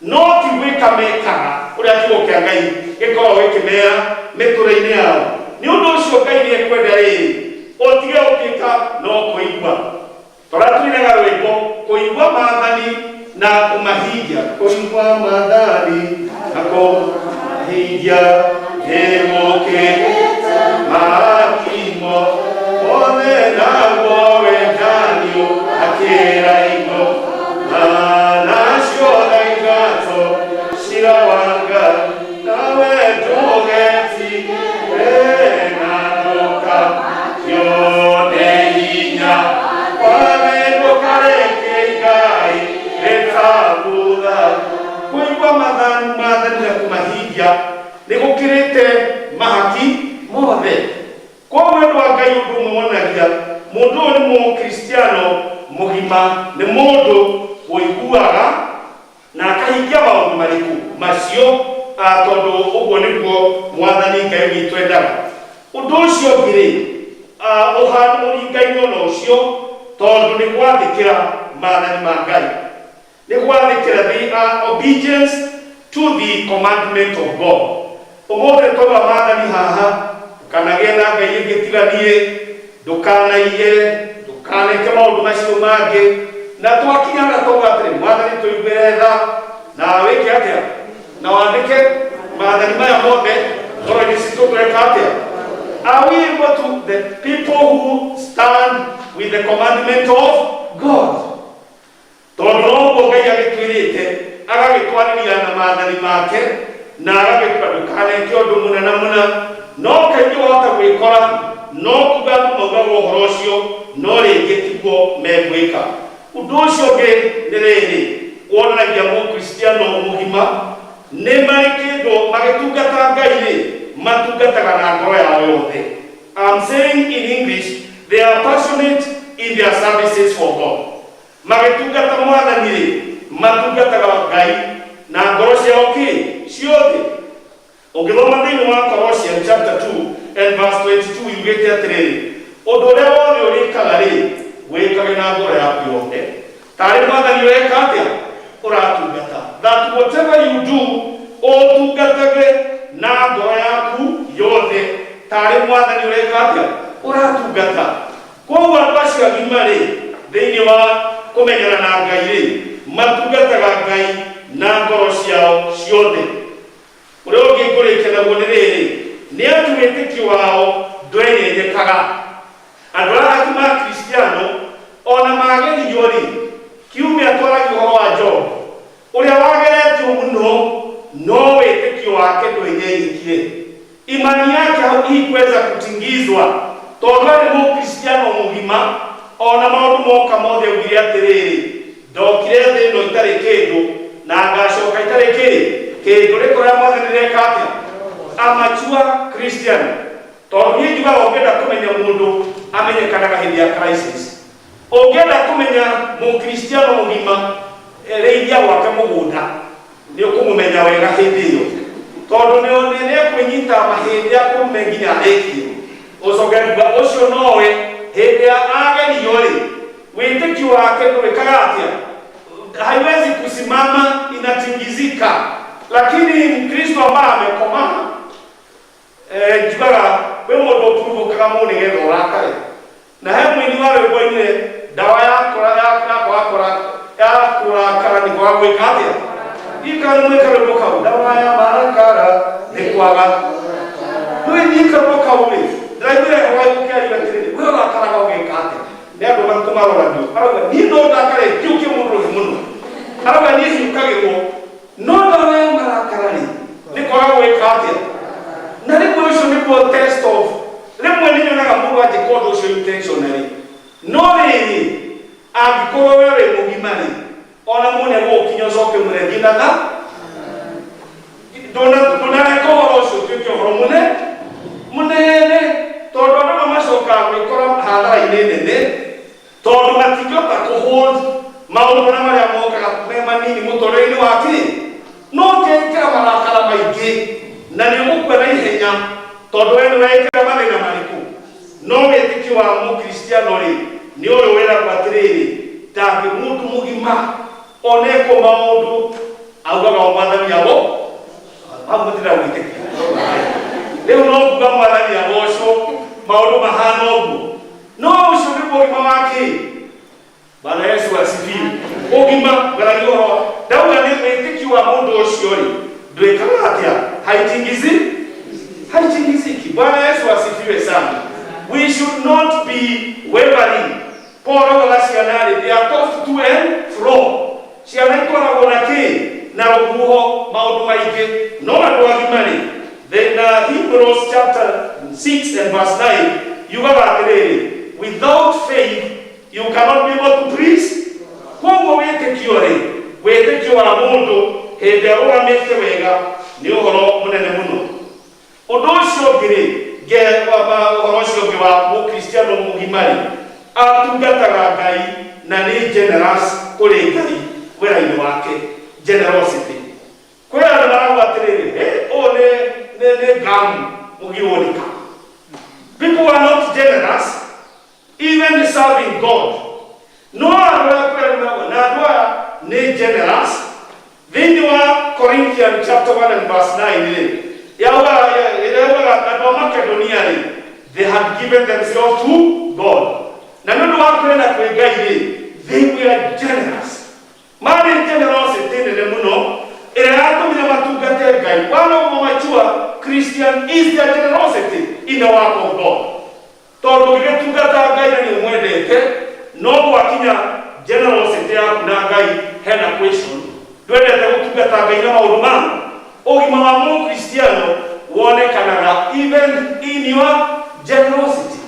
no ti gwĩka mekaga ũrĩa kiugo kĩa Ngai gĩkoragwo gĩkĩmera mĩtũrĩre-inĩ yao. Nĩ ũndũ ũcio Ngai nĩ ekwenda rĩrĩ ũtige gũtuĩka no kũigua. Tũrĩa tuinaga rwĩmbo, kũigua maathani na kũmahingia, kũigua maathani na kũmahingia nĩgũkĩrĩte makimo mothe, naguo wendani akĩra indo nacio thaingatwo cira wa Ngai, nawe ndũgetigĩre na ndũkamakio nĩ hinya wawe, ndũkareke Ngai rĩtabutha. Kũigua maathani na kũmahingia nĩ gũkĩrĩte mahaki mothe. Koguo wendo wa Ngai, ũndũ ũmwe wonagia mũndũ ũyũ nĩ Mũkristiano mũgima, nĩ mũndũ ũiguaga na akahingia maũndũ marĩkũ macio, tondũ ũguo nĩguo Mwathani Ngai witũ endaga. Ũndũ ũcio ũngĩ rĩ, ũhana ũringaine ona ũcio, tondũ nĩ gwathĩkĩra maathani ma Ngai, nĩ gwathĩkĩra, the obedience to the commandment of God. Ũmũthĩ twaigua maathani haha, ndũkanagĩe na ngai ĩngĩ tiga niĩ, ndũkanaiye, ndũkaneke maũndũ macio mangĩ, na twakinya na twauga atĩrĩ, "Mwathani, tũiguĩre tha na wĩke atĩa na wandĩke maathani maya mothe ngoro-inĩ citũ." Tweka atĩa? Are we able to, the people who stand with the commandment of God? Tondũ no ũguo Ngai agĩtwĩrĩte, agagĩtwarĩria na maathani make na agagĩtua ndũkaneke ũndũ mũna na mũna, no kaingĩ wahota gwĩkora no kuga andũ maugaga ũhoro ũcio, no rĩngĩ tiguo megwĩka. Ũndũ ũcio ũngĩ nĩ rĩrĩ wonanagia Mũkristiano mũgima, nĩ marĩ kĩndũ magĩtungata Ngai rĩ, matungataga na ngoro yao yothe. I'm saying in English, they are passionate in their services for God. Magĩtungata Mwathani rĩ, matungataga Ngai na ngoro ciao kĩ ciothe. Ũngĩthoma thĩinĩ wa Colossians chapter 2 and verse 22, yugĩte atĩrĩrĩ, "Ũndũ ũrĩa wothe ũrĩkaga rĩ, wĩkage na ngoro yaku yothe, tarĩ Mwathani ũreka atĩa ũratungata." That whatever you do, Ũtungatage na ngoro yaku yothe tarĩ mwathani ũreka atĩa ũratungata. Koguo andũ acio agima rĩ, thĩinĩ wa kũmenyana na Ngai rĩ, matungataga Ngai na ngoro ciao ciothe. Ũrĩa ũngĩ ngũrĩkia naguo nĩ rĩrĩ, nĩ atĩ wĩtĩkio wao ndwenyenyekaga. Andũ arĩa agima a Kristiano ona magerio rĩ, kiumia twaragia ũhoro wa Job, ũrĩa wageretio mũno no wĩtĩkio wake ndwenyenyekire. Imani yake haikuweza kutingizwa tondũ arĩ mũkristiano mũgima, ona maũndũ moka mothe augire atĩrĩrĩ, ndokire thĩ ĩno itarĩ kĩndũ na ngacoka itarĩ kĩ kĩndũ. Rĩko rĩa mwathani rĩreka atĩa? A mature Christian, tondũ niĩ njugaga ũngĩenda kũmenya mũndũ amenyekanaga hĩndĩ ya crisis. Ũngĩenda kũmenya mũkristiano mũgima, rĩithia gwake mũgũnda, nĩ ũkũmũmenya wega hĩndĩ ĩyo, tondũ nĩ ekwĩnyita mahĩndĩ akũrume nginya arĩkie. Ũcoke kuga ũcio nowe hĩndĩ ya agerio rĩ, wĩtĩkio wake ndũrĩkaga atĩa, haiwezi kusimama, inatingizika. Lakini Mkristo ambaye amekomaa, njugaga kwĩ mũndũ ũpurumũkaga mũno nĩgetha ũrakare. Na he mũini wa rwĩmbo ainire, ndawa ya ya kũrakara nĩ kwaga gwĩka atĩa. Ikara nĩ mwĩka rwĩmbo kau, ndawa ya marakara nĩ kwaga rĩu. Niĩ karwĩmbo kau rĩ, ndĩraiguire hwaĩ ũkĩaria atĩrĩrĩ, we ũrakaraga ũgeka atĩa? Nĩ andũ marũmaroranio, arauga niĩ no ndakare ngiũkie mũndũ rũhĩ mũno, arauga niĩ hiũkagĩrwo, no ndawa ya marakara rĩ nĩ kwaga gwĩka atĩa. Na rĩmwe ũcio nĩguo test of, rĩmwe nĩ nyonaga mũndũ anjĩka ũndũ ũcio intentionally, no rĩrĩ angĩkorwo we wĩ mũgima rĩ, ona mũne gũgũkinya ũcoke mwĩre thiĩ na tha ndũnareka ũhoro ũcio ũtuĩke ũhoro mũne mũnene, tondũ andũ amwe macokaga gwĩkora hathara-inĩ nene, tondũ matingĩhota kũhold maũndũ na marĩa mokaga me manini mũtũrĩre-inĩ wa kĩ no ũkĩkĩra marakara maingĩ na nĩ ũgũkua na ihenya, tondũ we nĩ wekĩra mathĩna marĩkũ. No wĩtĩkio wa mũkristiano rĩ, nĩ ũyũ wĩragwo atĩrĩrĩ, ndangĩ mũndũ mũgima onekwo maũndũ augaga o mwathani ago hau mũtirĩa gwĩtĩkia rĩu no kuga mwathani agocwo maũndũ mahana ũguo. No ũcio nĩguo ũgima wa kĩ. Bwana Yesu asifiwe. Ũgima ngaragia ũhoro ndauga nĩ wĩtĩkio wa mũndũ ũcio rĩ, ndwĩkaga atĩa, haitingizi haitingiziki. Bwana Yesu asifiwe sana. We should not be wavering. Paul augaga ciana rĩ, they are tossed to and fro. Ciana itwaragwo na kĩ na rũhuho maũndũ maingĩ, no andũ agima rĩ, then Hebrews chapter 6 and verse 9 yugaga atĩrĩrĩ, without faith you cannot be able to please. Koguo wĩtĩkio rĩ, wĩtĩkio wa mũndũ hĩndĩ arũgamĩte wega nĩ ũhoro mũnene mũno. Ũndũ ũcio ũngĩ rĩ, ũhoro ũcio ũngĩ wa mũkristiano mũgima rĩ, atungataga Ngai na nĩ generous kũrĩ Ngai wĩra-inĩ wake. Generosity, kwĩ andũ marauga atĩrĩrĩ, ũyũ nĩ ngamu mũgirwo nĩka. People are not generous even serving God. No andũ arĩa kwĩra na andũ aya nĩ generous. Thĩinĩ wa Corinthian chapter 1 and verse 9 rĩ, yaugaga yaugaga andũ a Makedonia rĩ, they had given themselves to God, na nĩ ũndũ wa kwenda kwĩ Ngai rĩ, they were generous. Marĩ generosity nene mũno ĩrĩa yatũmire matungate Ngai. One of mature Christian is their generosity in the work of God, tondũ ũngĩgĩtungata Ngai na nĩ ũmwendete, no gwakinya generosity yaku na Ngai hena question, ndwendete gũtungata Ngai na maũndũ ma ũgima wa mũkristiano wonekanaga even in your generosity,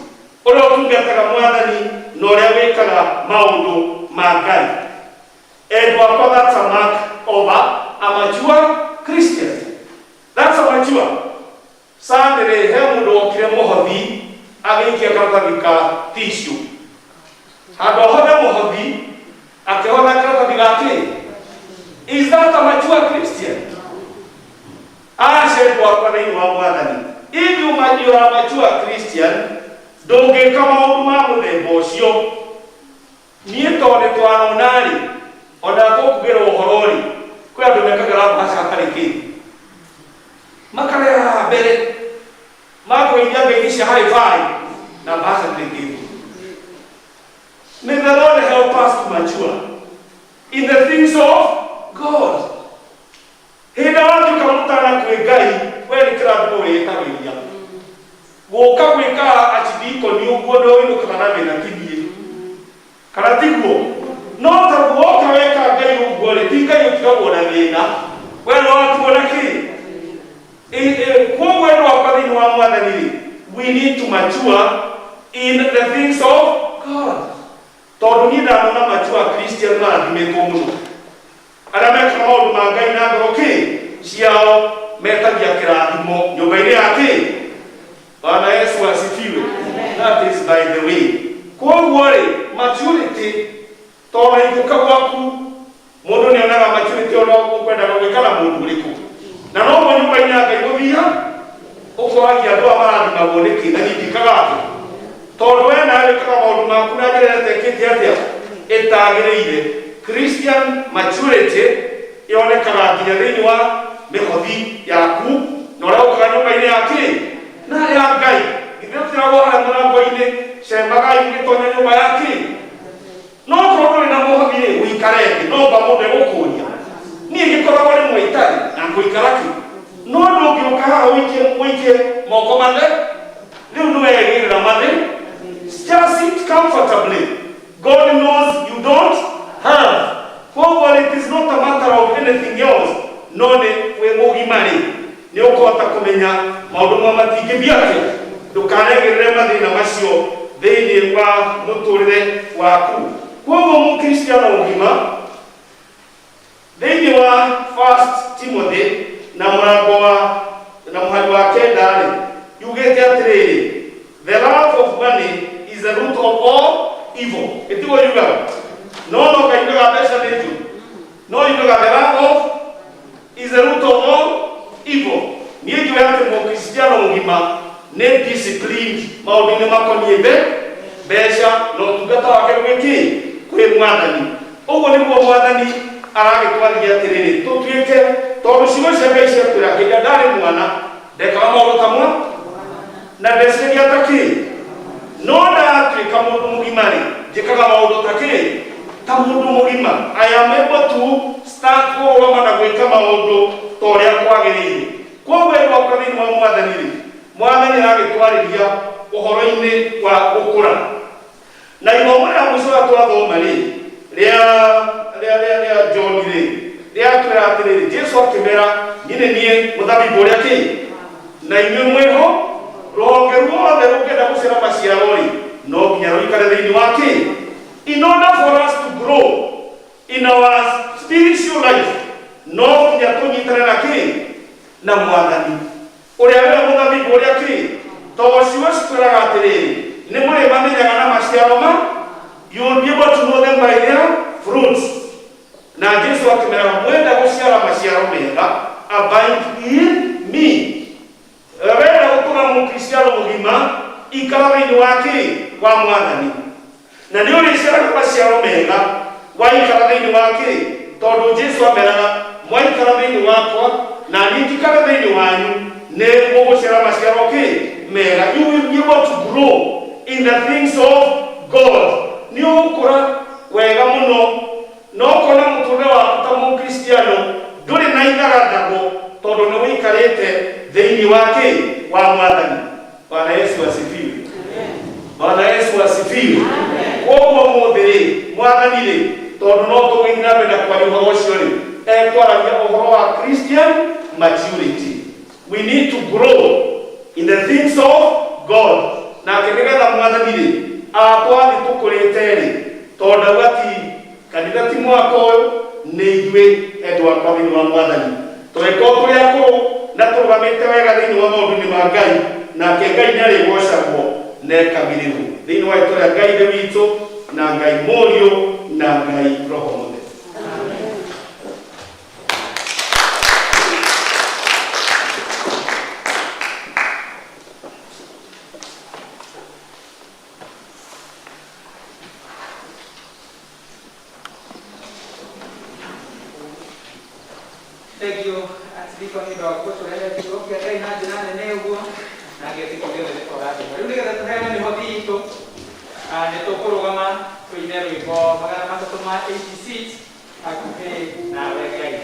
ũrĩa ũtungataga mwathani na ũrĩa wĩkaga maũndũ ma Ngai. Endwa akwa, that's a mark of a mature Christian. That's a mature. Sunday rĩ, he mũndũ wokire mũhothi agĩikia karatathi ka tissue. Handũ ahothe mũhothi akĩhotha karatathi ga kĩ. Is that a mature Christian? Aca, endwa akwa thĩinĩ wa mwathani, if you are a mature Christian, ndũngĩka maũndũ ma mũthemba ũcio. Niĩ tondũ nĩ twanona rĩ, ona tũkugĩra ũhoro rĩ, kwĩ andũ mekagĩra mbaca hatarĩ kĩndũ. mbere makũgeithia ngeithi cia high five na mbaca ndĩngĩthwo. May the Lord help us to mature in the things of God. Hĩndĩ watuĩka mũtana kwĩ Ngai, we nĩ kĩrathimo wĩĩtagĩria. Gũka gwĩka archdeacon ũguo nĩ ũinũkaga na thĩna ti niĩ. Kana tiguo? No ta woka weka Ngai ũguo rĩ, ti Ngai ũtigagwo na thĩna. We no watigwo na kĩ? Koguo endwa akwa thĩinĩ wa Mwathani rĩ, we need to mature in the things of God. Tondũ niĩ ndanona mature Christian marathimĩtwo mũno. Arĩa mekaga maũndũ ma Ngai na ngoro kĩ ciao metagia kĩrathimo nyũmba-inĩ ya kĩ. Bwana Yesu asifiwe. That is by the way. Koguo rĩ, maturity to na ithũka gwaku mũndũ nĩ onaga maturity ona ũkwendaga gwĩka na mũndũ ũrĩkũ. Na noguo nyũmba-inĩ ya Ngai gũthia ũkoragia andũ aya marathimagwo nĩkĩ na niĩ ndikaga atĩa. Tondũ we nawe wĩkaga maũndũ maku na njĩra ĩrĩa ĩtekĩte atĩa ĩtagĩrĩire. Christian maturity yonekaga nginya thĩinĩ wa mĩhothi yaku na ũrĩa ũkaga nyũmba-inĩ ya kĩ na ya Ngai. Githĩ ũtiragwo harĩa mũrango-inĩ cemagai mũgĩtonya nyũmba ya kĩ. No korwo ndũrĩ na mũhothi rĩ, ũikare thĩ no mba mũndũ egũkũria. Niĩ ngĩkoragwo rĩmwe itarĩ na ngũikara kĩ. No ndũngĩũka haha ũikie ũikie moko mathe rĩu nĩwegĩrĩra mathe. Just sit comfortably. God knows you don't have. Koguo it is not a matter of anything else. No nĩ wĩ mũgima rĩ, nĩ ũkũhota kũmenya maũndũ mamwe matingĩthiĩ atĩa. Ndũkanegĩrĩre mathĩna macio thĩinĩ wa mũtũrĩre waku. Koguo mũkristiano mũgima thĩinĩ wa First Timothy na mũrango wa na mũhari wa kenda rĩ, yugĩte atĩrĩrĩ, the love of money is the root of all evil. Ĩtiguo yugaga. No no kaiugaga mbeca nĩ njũru. No yugaga the love of is the root of all evil. Niĩ njũĩ atĩ mũkristiano mũgima nĩ disciplined maũndũ-inĩ makoniĩ mbeca na ũtungata wake gwĩ kĩ kwĩ Mwathani. Ũguo nĩguo Mwathani aragĩtwarithia atĩrĩrĩ tũtuĩke tondũ ciugo cia Ngai ciatwĩra hĩndĩ ĩrĩa ndarĩ mwana ndekaga maũndũ ta mwa na ndeciragia ta kĩ no ndatuĩka mũndũ mũgima rĩ njĩkaga maũndũ ta kĩ ta mũndũ mũgima. I am able to start kũrũgama na gwĩka maũndũ ta ũrĩa kwagĩrĩire. Koguo endwa akwa thĩinĩ wa Mwathani rĩ, Mwathani aragĩtwarĩria ũhoro-inĩ wa gũkũra. Na ithomo rĩa mũico rĩa twathoma rĩ, rĩa rĩa rĩa rĩa John rĩ, rĩatwĩra atĩrĩrĩ, Jesu akĩmera niĩ nĩ niĩ mũthabibũ ũrĩa kĩ na inyuĩ mwĩho rũhonge ruothe rũngĩenda gũciara maciaro rĩ, no nginya rũikare thĩinĩ wa kĩ. In order for us to grow in our spiritual life, no nginya tũnyitane na kĩ na Mwathani ũrĩa wĩwe mũthabibũ ũrĩa kĩ tondũ ciugo citwĩraga atĩrĩrĩ nĩ mũrĩmamenyaga na maciaro ma you will be able to know them by their fruits. Na Jesu akĩmera mwenda gũciara maciaro mega, abide in me. Wenda gũtũra mũkristiano mũgima, ikara thĩinĩ wa kĩ wa Mwathani na nĩ ũrĩciaraga maciaro mega waikara thĩinĩ wa kĩ tondũ Jesu ameraga mwaikara thĩinĩ wakwa na niĩ njikare thĩinĩ wanyu nĩ mũgũciara maciaro kĩ mega. You will be able to grow in the things of God. Nĩ ũgũkũra wega mũno na ũkona mũtũrĩre waku ta mũkristiano ndũrĩ na ithagathago tondũ nĩ ũikarĩte thĩinĩ wa kĩ wa Mwathani. Bwana Yesu asifiwe. Bwana Yesu asifiwe. Koguo mũthĩ rĩ, Mwathani rĩ, tondũ no tũgũthiĩ na mbere na kwaria ũhoro ũcio rĩ, ekwaragia ũhoro wa Christian maturity. We need to grow in the things of God. Nake nĩgetha Mwathani rĩ, atwathi tũkũrĩte rĩ, tondũ ndauga ti kanitha ti mwaka ũyũ, nĩ ithuĩ endwa akwa thĩinĩ wa Mwathani. Tũgĩkorwo tũrĩ akũrũ na tũrũgamĩte wega thĩinĩ wa maũndũ-inĩ ma Ngai, nake Ngai nĩ arĩgocagwo na ekagĩrĩrwo thĩinĩ wa rĩtwa rĩa Ngai Ithe witũ na Ngai Mũriũ na Ngai Roho Mũtheru. Thank you Archdeacon nĩ ũndũ wa gũtũrehe kiugo kĩa Ngai na njĩra nene ũguo na ngĩtĩkia gĩothe nĩ tũrathimwo. Rĩu nĩgetha tũheane mĩhothi itũ, nĩ tũkũrũgama tũine rwĩmbo 386 hakuhĩ nawe Ngai.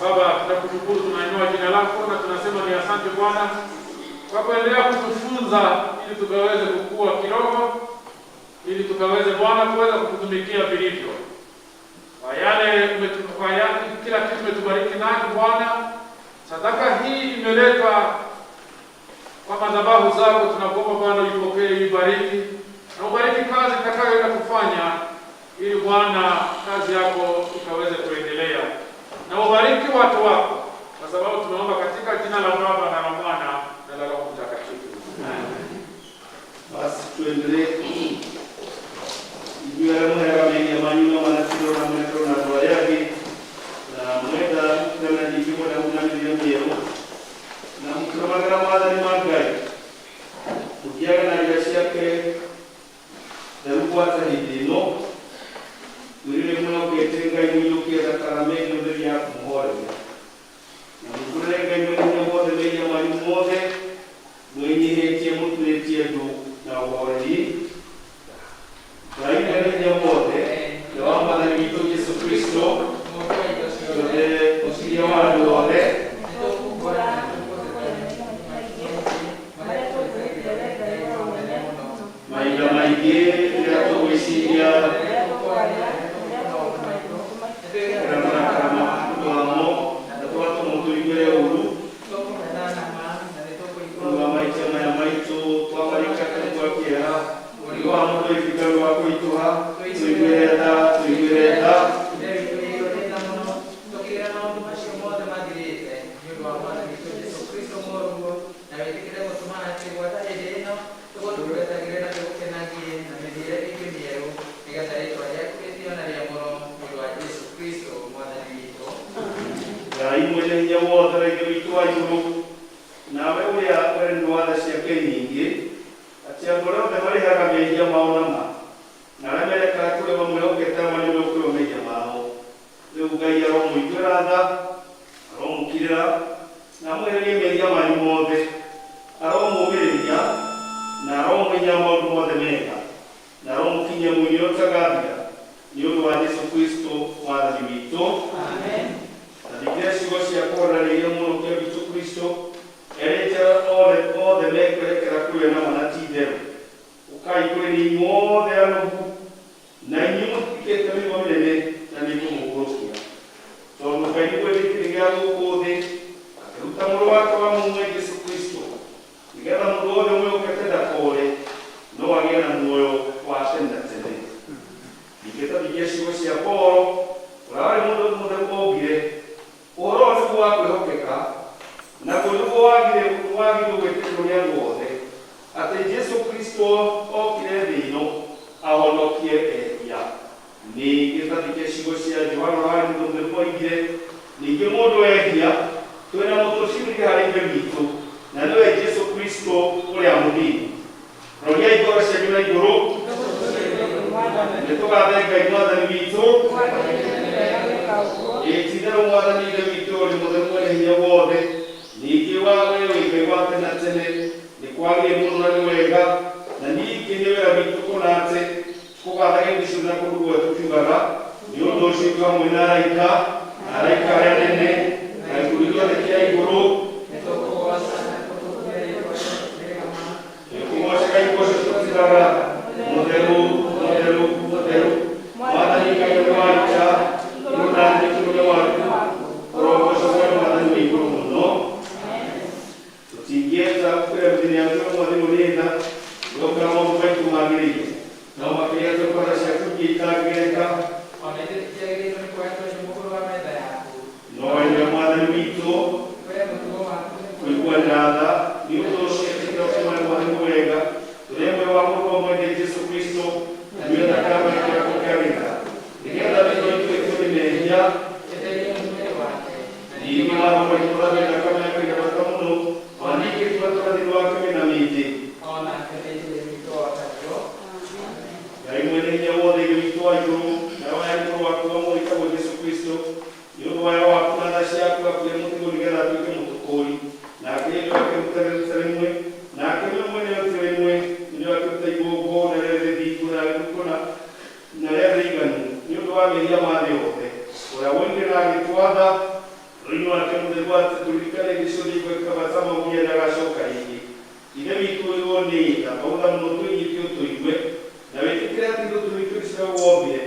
Baba, tunakushukuru, tunainua jina lako na tunasema ni asante Bwana kwa kuendelea kutufunza ili tukaweze kukua kiroho, ili tukaweze Bwana kuweza kukutumikia vilivyo. Kwa yale kwa yale, kila kitu umetubariki nacho Bwana. Sadaka hii imeletwa kwa madhabahu zako, tunakuomba Bwana uipokee, uibariki na ubariki kazi itakayoenda kufanya, ili Bwana kazi yako ikaweze kuendelea na ubariki watu wako, kwa sababu tunaomba katika jina la Baba na la Mwana na la Roho Mtakatifu. Basi tuendelee ithuĩ arĩa mũheaga mehia manyu no manatigwo na mũnekerwo na andũ arĩa angĩ na mwenda kana ningĩ mwenda na mĩthiĩre mĩerũ na mũkĩrũmagĩra maathani ma Ngai mũthiaga na njĩra ciake theru gwata hĩndĩ ĩno mwĩrĩ mwĩhokete Ngai mũiyũkie thakame theru ya kũmũhoreria na mũtũrĩre Ngai mwene hinya wothe mehia manyu mothe mwĩnyihĩtie mũturĩtie ndu na ũhoreri. Ngai mwene hinya wothe na wa Mwathani witũ Jesũ Kristo ciothe mũciria wa andũ othe mahinda maingĩ rĩrĩa tũgwĩciria kũrĩa marakara wamo na tũgatũma tũiguĩre ũũru ũndũ wa mahĩtia maya maitũ twamarĩka tũigua kĩeha ũndũ wa mũndũ ĩbika wa kũritũha tũiguĩre tha tũiguĩre tha. Ngai mwene hinya wothe na Ithe witũ wa igũrũ nawe ũrĩa werĩirwo wa tha ciake nyingĩ atĩ andũ arĩa othe marĩhaga mehia mao na ma na arĩa merekaga kũrĩa mamwĩhokete marĩmũkĩrwo mehia mao rĩu Ngai aromũiguĩra tha aromũkirĩra na amwehererie mehia manyu mothe aromũmĩrĩria na aromũmenya maũndũ mothe mega na aromũkinyia Gũkinya mũirio ũtagathira nĩ ũndũ wa Jesu Kristo Mwathani witũ. Na thikĩrĩria ciugo cia kũhoreria Mũhonokia witũ Kristo erĩte othe othe mekwerekera kũrĩ we na ma na ti itherũ. Ũkai kũrĩ niĩ inyuothe anogu na inyuĩ mũtitikĩte mĩrigo mĩnene, na nĩngũmũhurũkia. Tondũ Ngai nĩ mwendete gĩa gũkũ thĩ, akĩruta Mũrũ wake wa mũmwe Jesu Kristo, nĩgetha mũndũ wothe ũmwĩhokete ndakore, no agĩe na muoyo wa tene na tene. Ningĩ ta thikĩrĩria ciugo cia Paulo, ũrĩa warĩ mũndũ mũtheru oigire, Ũhoro ũyũ nĩguo wa kwĩhokeka, naguo nĩguo wagĩrĩirwo gwĩtĩkĩrwo nĩ andũ othe, atĩ Jesu Kristo okire thĩ ĩno ahonokie ehia. Ningĩ ta thikĩrĩria ciugo cia Johana ũrĩa warĩ mũndũ mũtheru oigire, Ningĩ mũndũ ehia, twĩ na mũtũcirithia harĩ Ithe witũ, na nĩwe Jesu Kristo ũrĩa mũthingu. Roriai ngoro cianyu na igũrũ, nĩtũgathe Ngai Mwathani witũ. Ĩ ti-itherũ Mwathani Ithe witũ ũrĩ mũtheru mwene hinya wothe, ningĩ wa we wĩ Ngai wa tene na tene, nĩkwagĩrĩire mũno na nĩ wega, na ningĩ nĩ wega witũ kũna atĩ tũkũgathage hĩndĩ ciothe na kũndũ guothe tũkiugaga, Nĩ ũndũ ũcio ithuĩ hamwe na araika, na araika arĩa anene, na gĩkundi gĩothe kĩa igũrũ, nĩtũkũgoocaga igooco tũkiugaga, Mũtheru, mũtheru, mũtheru, Mwathani Ngai ũrĩa wa ita, igũrũ na thĩ nĩ ũrĩa waku, ũrogoocwo wee Mwathani wĩ igũrũ mũno. Tũtingĩenda gũkĩra mĩthenya yaku ya Mwathani ũrĩ tha, nĩgũkorwo maũndũ maitũ magĩrĩire, no makĩria tũkona ciaku ingĩ itangĩgereka. O na ithuĩ tũtiagĩrĩirwo nĩ kuoya tũnyamũ mũkũrũ wa metha yaku. No we nĩwe Mwathani witũ, Wee mũtugo waku nĩ kũiguanĩra tha, nĩ ũndũ ũcio ĩtĩkĩra ũtũmane Mwathani wega, tũrĩ amwe wa mũrũ wa mwende Jesu Kristo, na nĩwe thakame ya kũkĩagĩka, nĩgetha thĩinĩ itũ ĩkũrĩ mehia, ĩtherie mwĩrĩ wake. Ningĩ watho maitũ ũrathie thakame yake ĩrĩ bata mũno, o na ningĩ tũgatũra thĩinĩ wake wĩna mĩtĩ. O nake nĩ Ithe witũ o taguo. Ngai mwene hinya wothe Ithe witũ wa igũrũ, nawe wahe mũrũ waku wa mũmwe wĩtagwo Jesu Kristo, nĩ ũndũ wa wega waku na tha ciaku akuire mũtĩ-igũrũ nĩgetha atuĩke mũtũkũũri, nake nĩ ũndũ akĩruta rĩruta rĩmwe, nake nĩwe mwene rĩruta rĩmwe, nĩ ũndũ akĩruta igongona rĩrĩa rĩthingu na rĩtheru kũna na rĩarĩ rĩiganu nĩ ũndũ wa mehia ma thĩ yothe, ũrĩa woigire na agĩtwatha Roho-inĩ wake mũtheru atĩ tũririkane hĩndĩ ciothe igwĩka bata mau nginya ndagacoka rĩngĩ. Ithe witũ ũrĩ nĩ tha, twautha mũno twĩnyite ũtũigue, na wĩtĩkĩre atĩ ithuĩ tũrĩ indo icio wombire,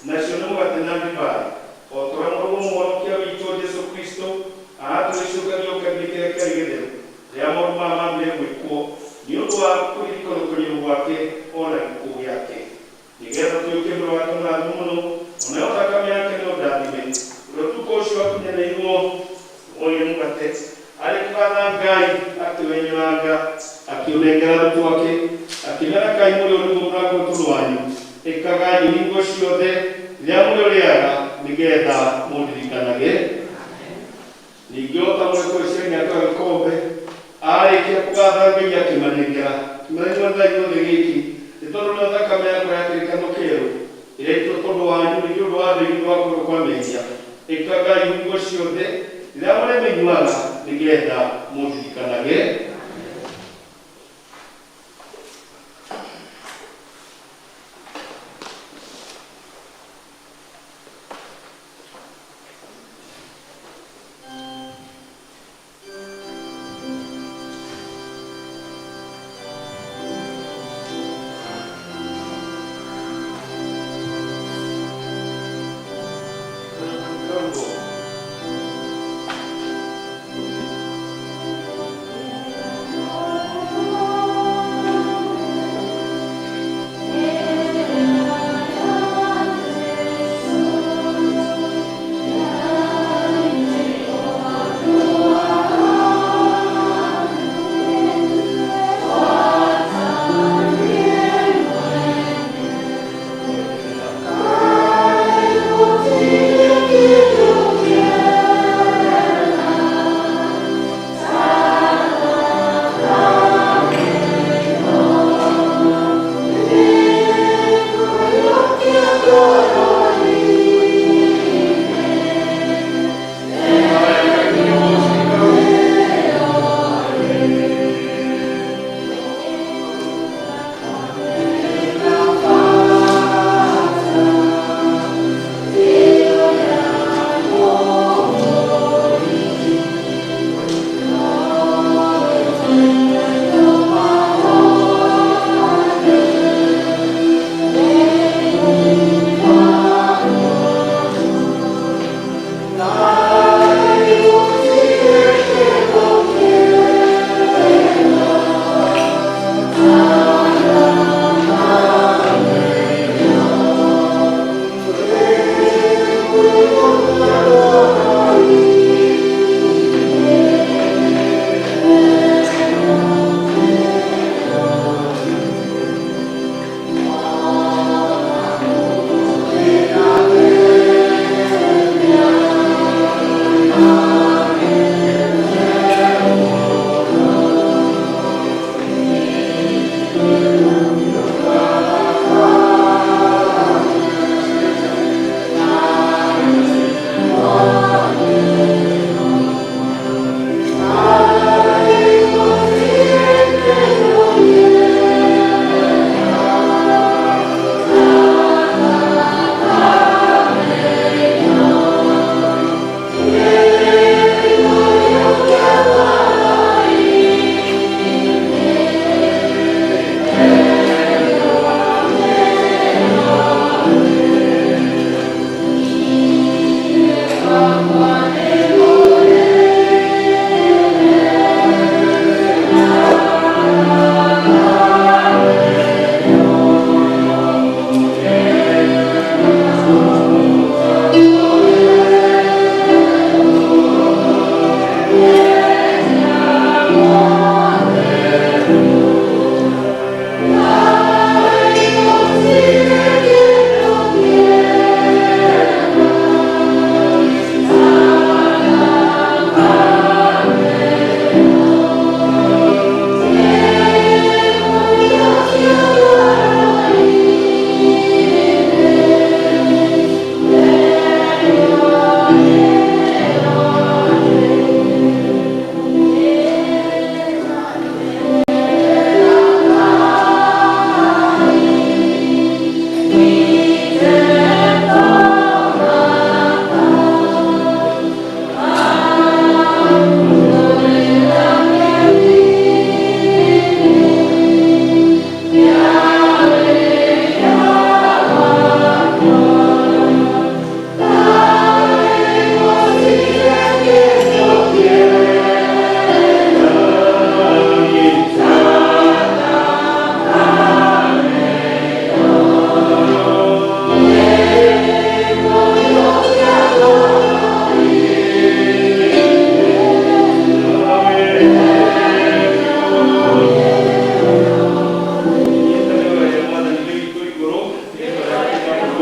nacio nĩ mũgate na ndibari, o ta ũrĩa Mũrũguo Mũhonokia witũ Jesu Kristo aratũrĩcũka gĩũka-inĩ kĩrĩa kĩarĩ gĩtheru, rĩrĩa maũndũ maya maambire gwĩkwo, nĩ ũndũ wa kũririkana kũnyariirwo gwake o na gĩkuũ gĩake. Nĩgeetha tũiyũkie mwĩrĩ wake mũrathime mũno, o nayo thakame yake nĩyo ndathime. Ũrĩa ũtukũ ũcio akunyanĩirwo oire mũgate, arĩ kũgatha Ngai, akĩwenyũranga, akĩũnengera arutwo ake, akĩmera, Kai mũrĩo nĩguo mũrango tondũ wanyu, ĩkagai hingo ciothe rĩrĩa mũrĩũrĩaga, nĩgeetha mũndirikanage. Ningĩ o ta mũrĩ kũrĩcenia akĩoya gĩkombe, aarĩkia kũgatha Ngai akĩmanengera, akĩmera, Nyuanĩrai inyuothe gĩkĩ, nĩ tondũ nĩyo thakame yakwa ya kĩrĩkanĩro kĩerũ, ĩrĩa ĩitirwo tondũ wanyu nĩ ũndũ wa andũ aingĩ wa kũhorwo kwa mehia. Ĩkagai hingo ciothe rĩrĩa mũrĩmĩnyuaga, nĩgeetha mũndirikanage.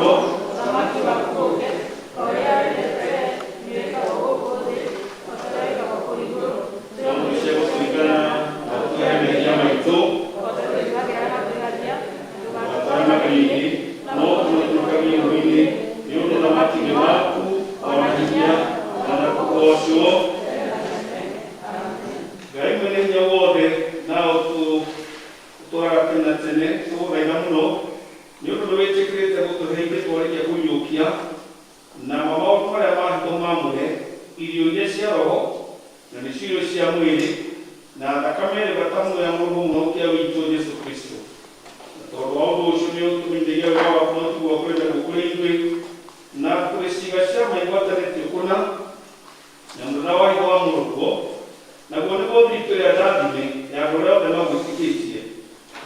Mũrũguo. Ũthamaki waku ũũke, o ũrĩa wendete wee, nĩ wĩkagwo gũkũ thĩ o ta ũrĩa wĩkagwo kũu igũrũ. Tũhe cia gũtũigana na ũtuohe mehia maitũ O ta tũiguagĩra arĩa matwĩhagia, na watware magerio-inĩ, no ũtũhonokagie ũũru-inĩ, nĩ ũndũ ũthamaki nĩ waku, o na hinya, o na kũgoocwo. Ngai mwene hinya wothe na ũtũũraga tene na tene, tũgũthaitha mũno nĩ ũndũ nĩ wĩtĩkĩrĩte gũtũhe ithuĩ twarĩkia kũiyũkia na ma maũndũ marĩa ma hitho mamũre, irio iria cia roho na nĩcio irio cia mwĩrĩ, na thakame ĩrĩ bata mũno ya Mũrũguo Mũhonokia witũ Jesũ Kristo. Na tondũ wa ũndũ ũcio nĩ ũtũmenyithagia wega waku na ũtugi waku wendagwo kũrĩ ithuĩ, na kũrĩ ciĩga cia ma igwatanĩtio kũna na mũthenya wa hitho wa Mũrũguo, naguo nĩguo thiritũ ĩrĩa ndathime ya andũ arĩa othe magwĩtĩkĩtie.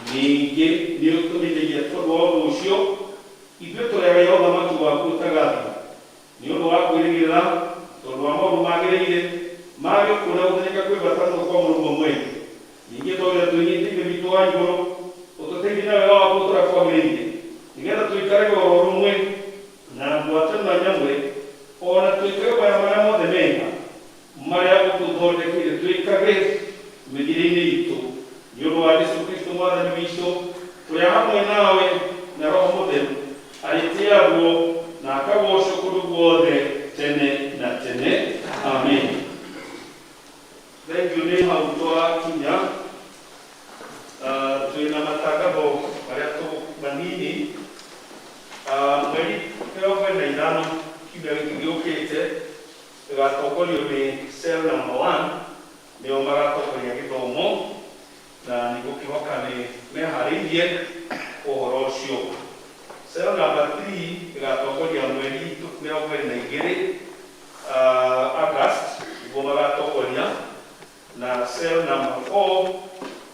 Ningĩ nĩ ũtũmenyithagia tondũ wa ũndũ ũcio ithuĩ tũrĩ agai a ũthamaki waku ũtagathira, nĩ ũndũ wa kwĩrĩgĩrĩra, tondũ wa maũndũ magĩrĩire ma gĩkuũ na gũthĩnĩka kwĩ bata mũno kwa Mũrũguo mwene. Ningĩ twagĩrĩire twĩnyihĩtie Ithe witũ wa igũrũ, ũtũteithie na wega waku ũrĩa kwagĩrĩire, nĩgetha tũikarage o ro rũmwe na ngwatanĩro na nyamũre, o na twĩkage mawĩra marĩa mothe mega marĩa ũtũthondekeire twĩkage mĩthiĩre-inĩ itũ, nĩ ũndũ wa Jesũ Kristo Mwathani witũ, ũrĩa hamwe nawe na Roho Mũtheru arĩtĩagwo na akagoocwo kũndũ guothe tene na tene. Amen. Thengiũ nĩ hau twakinya. Twĩna matangatho marĩa tũ manini. Mweri 25 kiumia gĩkĩ gĩũkĩte ĩgatongorio nĩ cell number 1, nĩo magatongoria gĩthomo na nĩ ngũkĩhoka nĩ meharĩirie ũhoro ũcio. Cell number 3 ĩgatongoria mweri 22 August nĩguo magatongoria, na cell number 4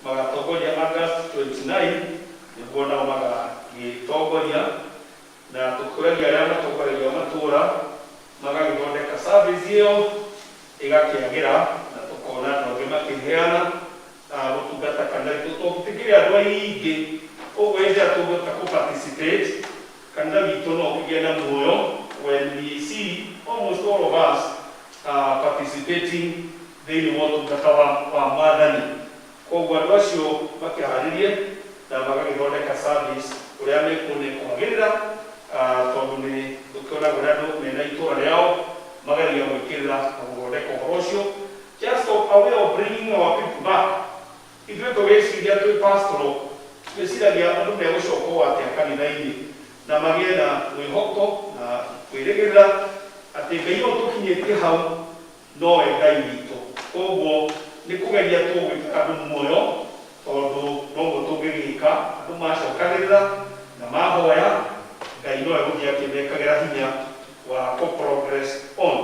magatongoria August 29 nĩguo nao magagĩtongoria, na tũkũragia arĩa matongoragia matũũra magagĩthondeka service ĩyo ĩgakĩagĩra, na tũkona andũ angĩ makĩheana gũtungata kanitha witũ, tondũ tũtikĩrĩ andũ aingĩ, koguo hĩndĩ ĩrĩa tũngĩhota kũ participate kanitha witũ no ũkĩgĩe na muoyo when we see almost all of us participating thĩinĩ wa ũtungata wa Mwathani. Koguo andũ acio makĩharĩrie na magagĩthondeka service ũrĩa mekuona ĩkwagĩrĩra, tondũ nĩ tũkĩonaga ũrĩa andũ mena itũra rĩao mageria gwĩkĩrĩra na gũthondeka ũhoro ũcio, just a way of bringing our people back. Ithuĩ tũgĩciria twĩ pastoral, twĩciragia andũ megũcoka o atĩa kanitha-inĩ na magĩe na mwĩhoko na kwĩrĩgĩrĩra atĩ Ngai ũyũ tũkinyĩtie hau nowe Ngai witũ. Koguo nĩ kũgeria tũgwĩkĩra andũ muoyo, tondũ noguo tũngĩgĩka. Andũ macokagĩrĩra na mahoya, Ngai nowe gũthiĩ akĩmekagĩra hinya wa kũ progress on.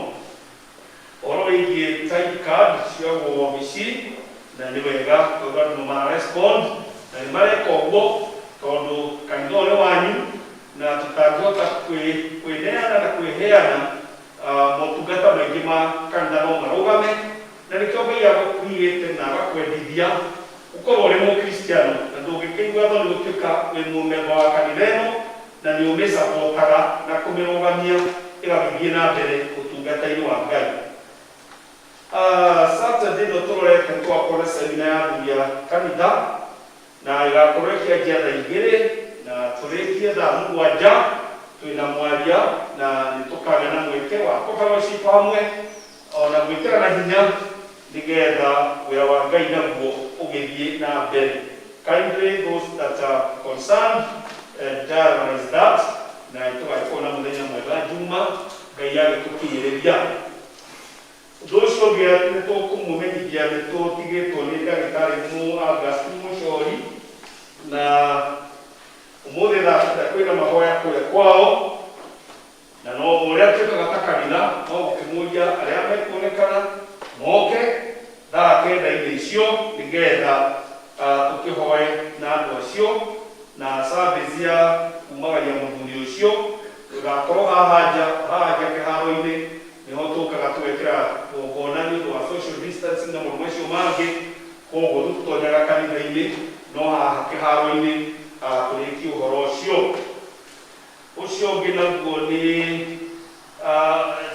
Ũhoro wĩgiĩ tithe card ciagwo wabici, na nĩ wega tondũ andũ nĩ mara respond na nĩ mareka ũguo, tondũ kanitha ũyũ nĩ wanyu na tũtangĩhota kwĩneana na kwĩheana, motungata maingĩ ma kanitha no marũgame, na nĩkĩo Ngai agũkuĩte na agakwendithia ũkorwo ũrĩ mũkristiano, na ndũngĩkĩigua thoni gũtuĩka wĩ mũmemba wa kanitha ĩno na nĩ ũmĩcapotaga na kũmĩrũgamia ĩgagĩthiĩ na mbere ũtungata-inĩ wa Ngai. Saturday ĩno tũrorete nĩ tũgakorwo na semina ya athuri a kanitha, na ĩgakorwo ĩkĩanjia thaa 2 na tũrĩkie thaa 7 twĩna mwaria, na nĩ tũkagĩa na mweke wa kũ fellowship hamwe ona gwĩkĩrana hinya nĩgetha wĩra wa Ngai naguo ũgĩthiĩ na mbere. Kindly those that are concerned, diarise that, na tũgagĩkorwo na mũthenya mwega Juma Ngai agĩtũkinyĩrĩria. Ũndũ ũcio ũngĩ nĩ tũkũmũmenyithia nĩ tũtigĩtwo nĩ ndagĩtarĩ mũ Augustine Mũcori, na ũmũthĩ thaa 6 kwĩna mahoya kũrĩa kwao, na no ũrĩa twĩkaga ta kanitha no gũkĩmũria arĩa mekuonekana moke thaa 9-inĩ icio nĩgetha tũkĩhoe na andũ acio, na service ya kumagaria mũthuri ũcio ĩgakorwo haha nja, haha nja kĩharo-inĩ nĩho tũkaga tũgekĩra gongona nĩ ũndũ wa social distancing na maũndũ macio mangĩ. Koguo tũtitonyaga kanitha-inĩ, no haha kĩharo-inĩ tũrĩkie ũhoro ũcio. Ũcio ũngĩ naguo nĩ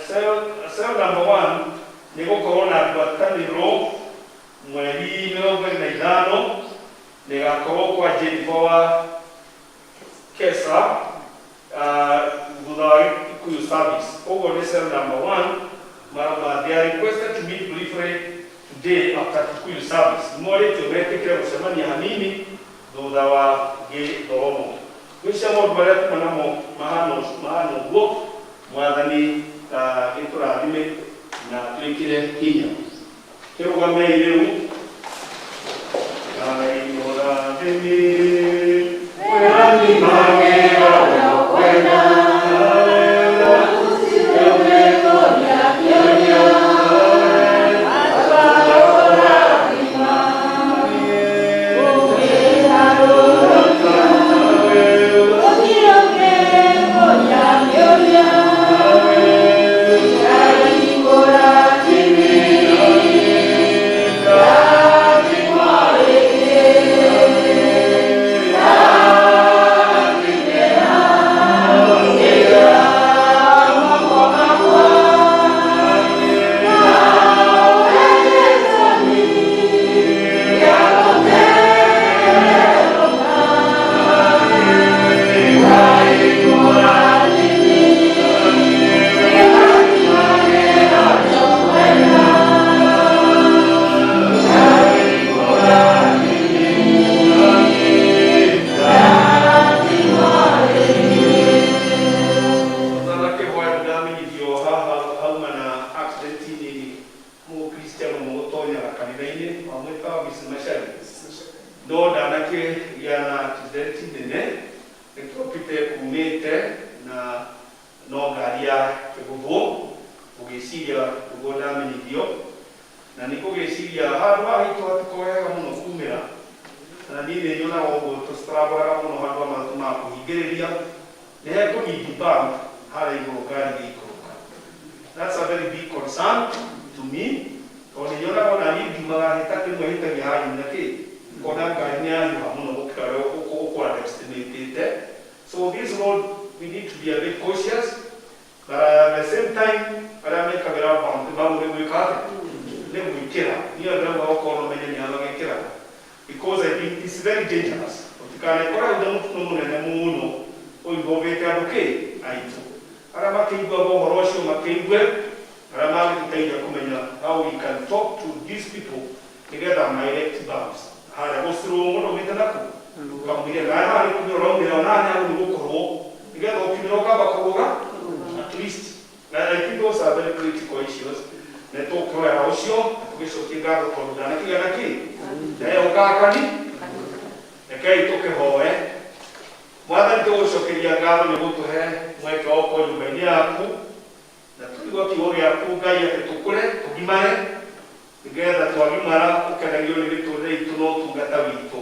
cell number 1 nĩ gũkorwo na ngwatanĩro mweri 25, nĩ ĩgakorwo kwa Jennifer wa Kesa thutha wa Gikuyu service. Koguo nĩ cell number 1. They are requested to meet briefly today after Kikuyu service. Nĩmorĩtio metĩkĩre gũcemania hanini thutha wa gĩthomo. Gwĩcia maũndũ marĩa tuma namo mahana mahana ũguo. Mwathani gĩtũrathime na twĩkĩre hinya. Kĩrũgamei rĩu. Ngai mũrathime. Mũrathimagĩra kwenda. Mũthamaki hwaĩ ndamenyithio haha hauma na accident nini, mũkristiano mũgũtonyaga kanitha-inĩ wamwĩtaga Mrs. Machari, no ndanakĩgĩa na accident nene, nĩtũkĩte kumĩte na no ngari ya kĩgũthwo gũgĩciria ũguo ndamenyithio, na nĩ kũgĩciria handũ haha itũ hatikoragwo hega mũno kumĩra, na niĩ nĩ nyonaga ũguo tũcitaraboraga mũno handũ ha matatũ ma kũhingĩrĩria nĩ hekũnindi bank harĩa igũrũ ngari ĩgĩikũrũka. That's a very big concern to me, tondũ nĩ nyonaga ona niĩ ngiumaga hĩta kĩmwe hĩtagia hanyu na kĩ ngona ngari nĩ yahiũha mũno gũkĩra ũrĩa ũkũ underestimatĩte. So this road, we need to be a bit cautious, but at the same time arĩa mekagĩra bump mau nĩ gwĩka atĩa, nĩ gwĩkĩra. Niĩ ndĩrauga okorwo no menye nĩ magĩkĩraga, because I think it's very dangerous. Ũtikanekore wĩna mũtino mũnene mũno ũinvolvĩte andũ kĩ aitũ arĩa makĩiguaga ũhoro ũcio, makĩigue arĩa mangĩtũteithia kũmenya how we can talk to these people nĩgetha ma erect bumps harĩa gũcirwo mũno gĩte naku kamũira nawe haha nĩ kumĩra ũraumĩra ona haha nĩ gũkorwo nĩgetha ũkiumĩra ũkamba kũrũga at least. Na I think those are very critical issues, na tũkĩhoera ũcio na tũgĩcokie ngatho tondũ ndanakĩgĩa na kĩ nayo ũkakani. Rekei tũkĩhoe. Mwathani, tũgũcokeria ngatho nĩ gũtũhe mweke wa gũkorwo nyũmba-inĩ yaku na tũigua kiugo gĩaku, Ngai, atĩ tũkũre tũgimare nĩgetha twagimara ũkenagio nĩ mĩtũrĩre itũ na ũtungata witũ.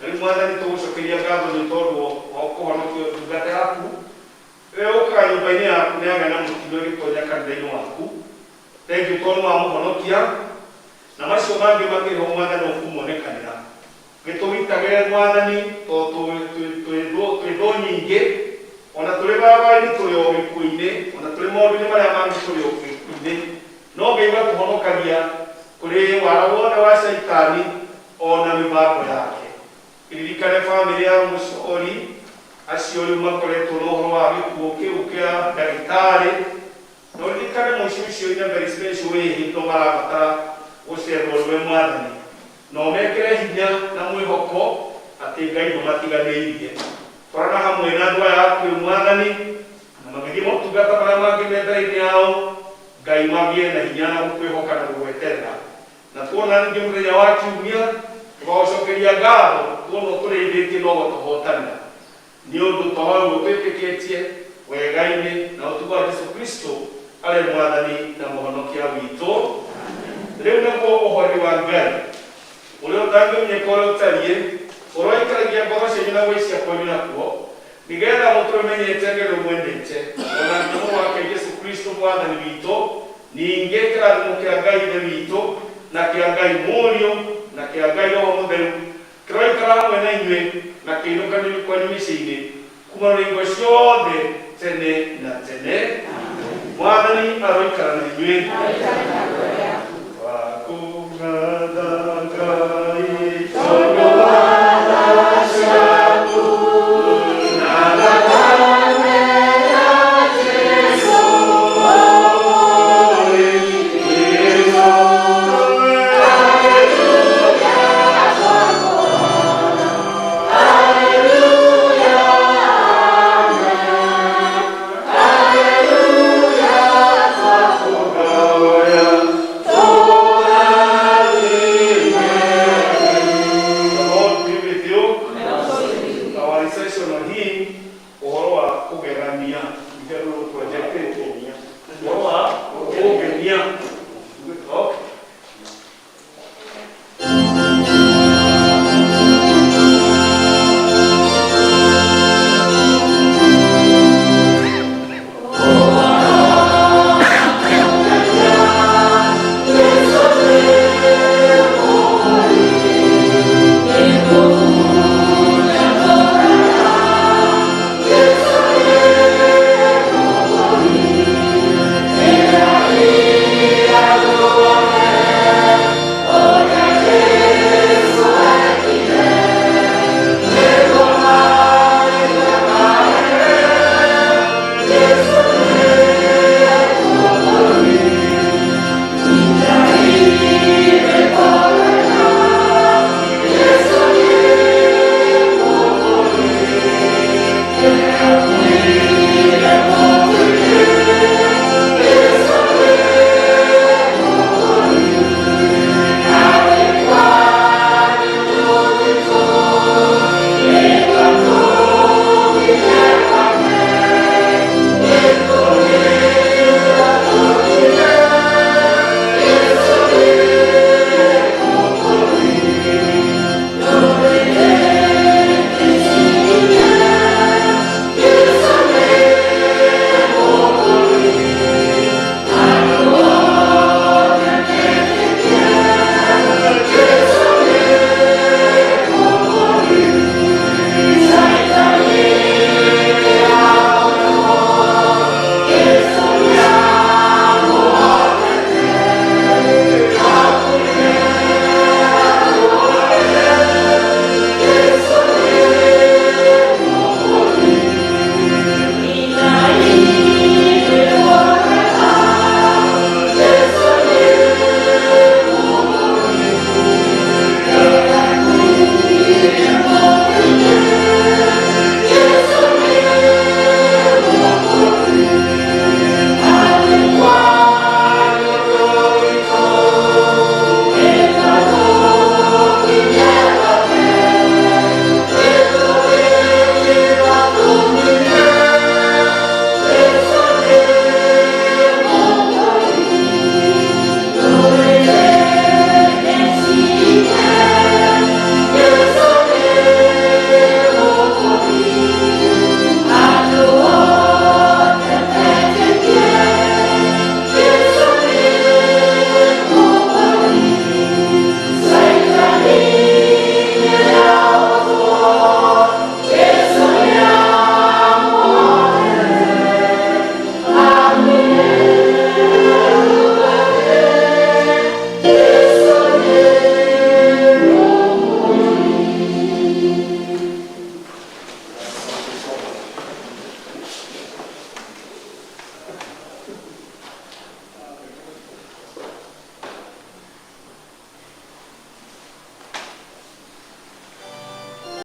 Na rĩu, Mwathani, tũgũcokeria ngatho nĩ tondũ wa kũhonokio ndungata yaku rĩrĩa ũkaga nyũmba-inĩ yaku nĩ agĩa na mũtino ĩgĩtonya kanitha-inĩ waku. Thengiũ tondũ wamũhonokia na macio mangĩ makĩrĩho. Mwathani, ũkũmonekanĩra gĩtũgitagĩre, Mwathani, tondũ twĩ thũ nyingĩ, ona tũrĩ barabara-inĩ tũrĩ o gĩkuũ-inĩ, ona tũrĩ maũndũ-inĩ marĩa mangĩ tũrĩ o gĩkuũ-inĩ, no Ngai ũgatũhonokagia kũrĩ wara wothe wa caitani ona mĩbango yake. Ririkane bamĩrĩ ya mũcori acio rĩu makoretwo na ũhoro wa gĩkuũ kĩu kĩa ndagĩtarĩ, na ũririkane mũciĩ ũcio in a very special way hĩndĩ ĩno marabatara gũcerwo nĩwe, Mwathani, na ũmekĩre hinya na mwĩhoko atĩ Ngai ndũmatiganĩirie. Twarana hamwe na andũ aya aku, Mwathani, na magĩthiĩ motungata marĩa mangĩ me mbere-inĩ yao. Ngai, magĩe na hinya na gũkwĩhoka na gũgweterera, na tuona ningĩ mũthenya wa kiumia tũgagũcokeria ngatho tuona ũtũrĩithĩtie no gũtũhotanĩra, nĩ ũndũ twahoe twĩtĩkĩtie wega-inĩ na ũtugo wa Jesu Kristo arĩ Mwathani na Mũhonokia witũ. Rĩu naguo ũhoreri wa Ngai ũrĩa ũtangĩmenyeka ũrĩa ũtariĩ ũroikaragia ngoro cianyu na gwĩcia kwanyu nakuo, nĩgetha mũtũmenyete Ngai ũrĩa mwendete, ona nginya Mũrũ wake Jesu Kristo Mwathani witũ. Ningĩ kĩrathimo kĩa Ngai Ithe witũ na kĩa Ngai Mũriũ na kĩa Ngai Roho Mũtheru kĩroikara hamwe na inyuĩ na kĩinũkanĩrio kwanyu mĩciĩ-inĩ. Kuma na hingo ciothe tene na tene. Mwathani aroikara na inyuĩ.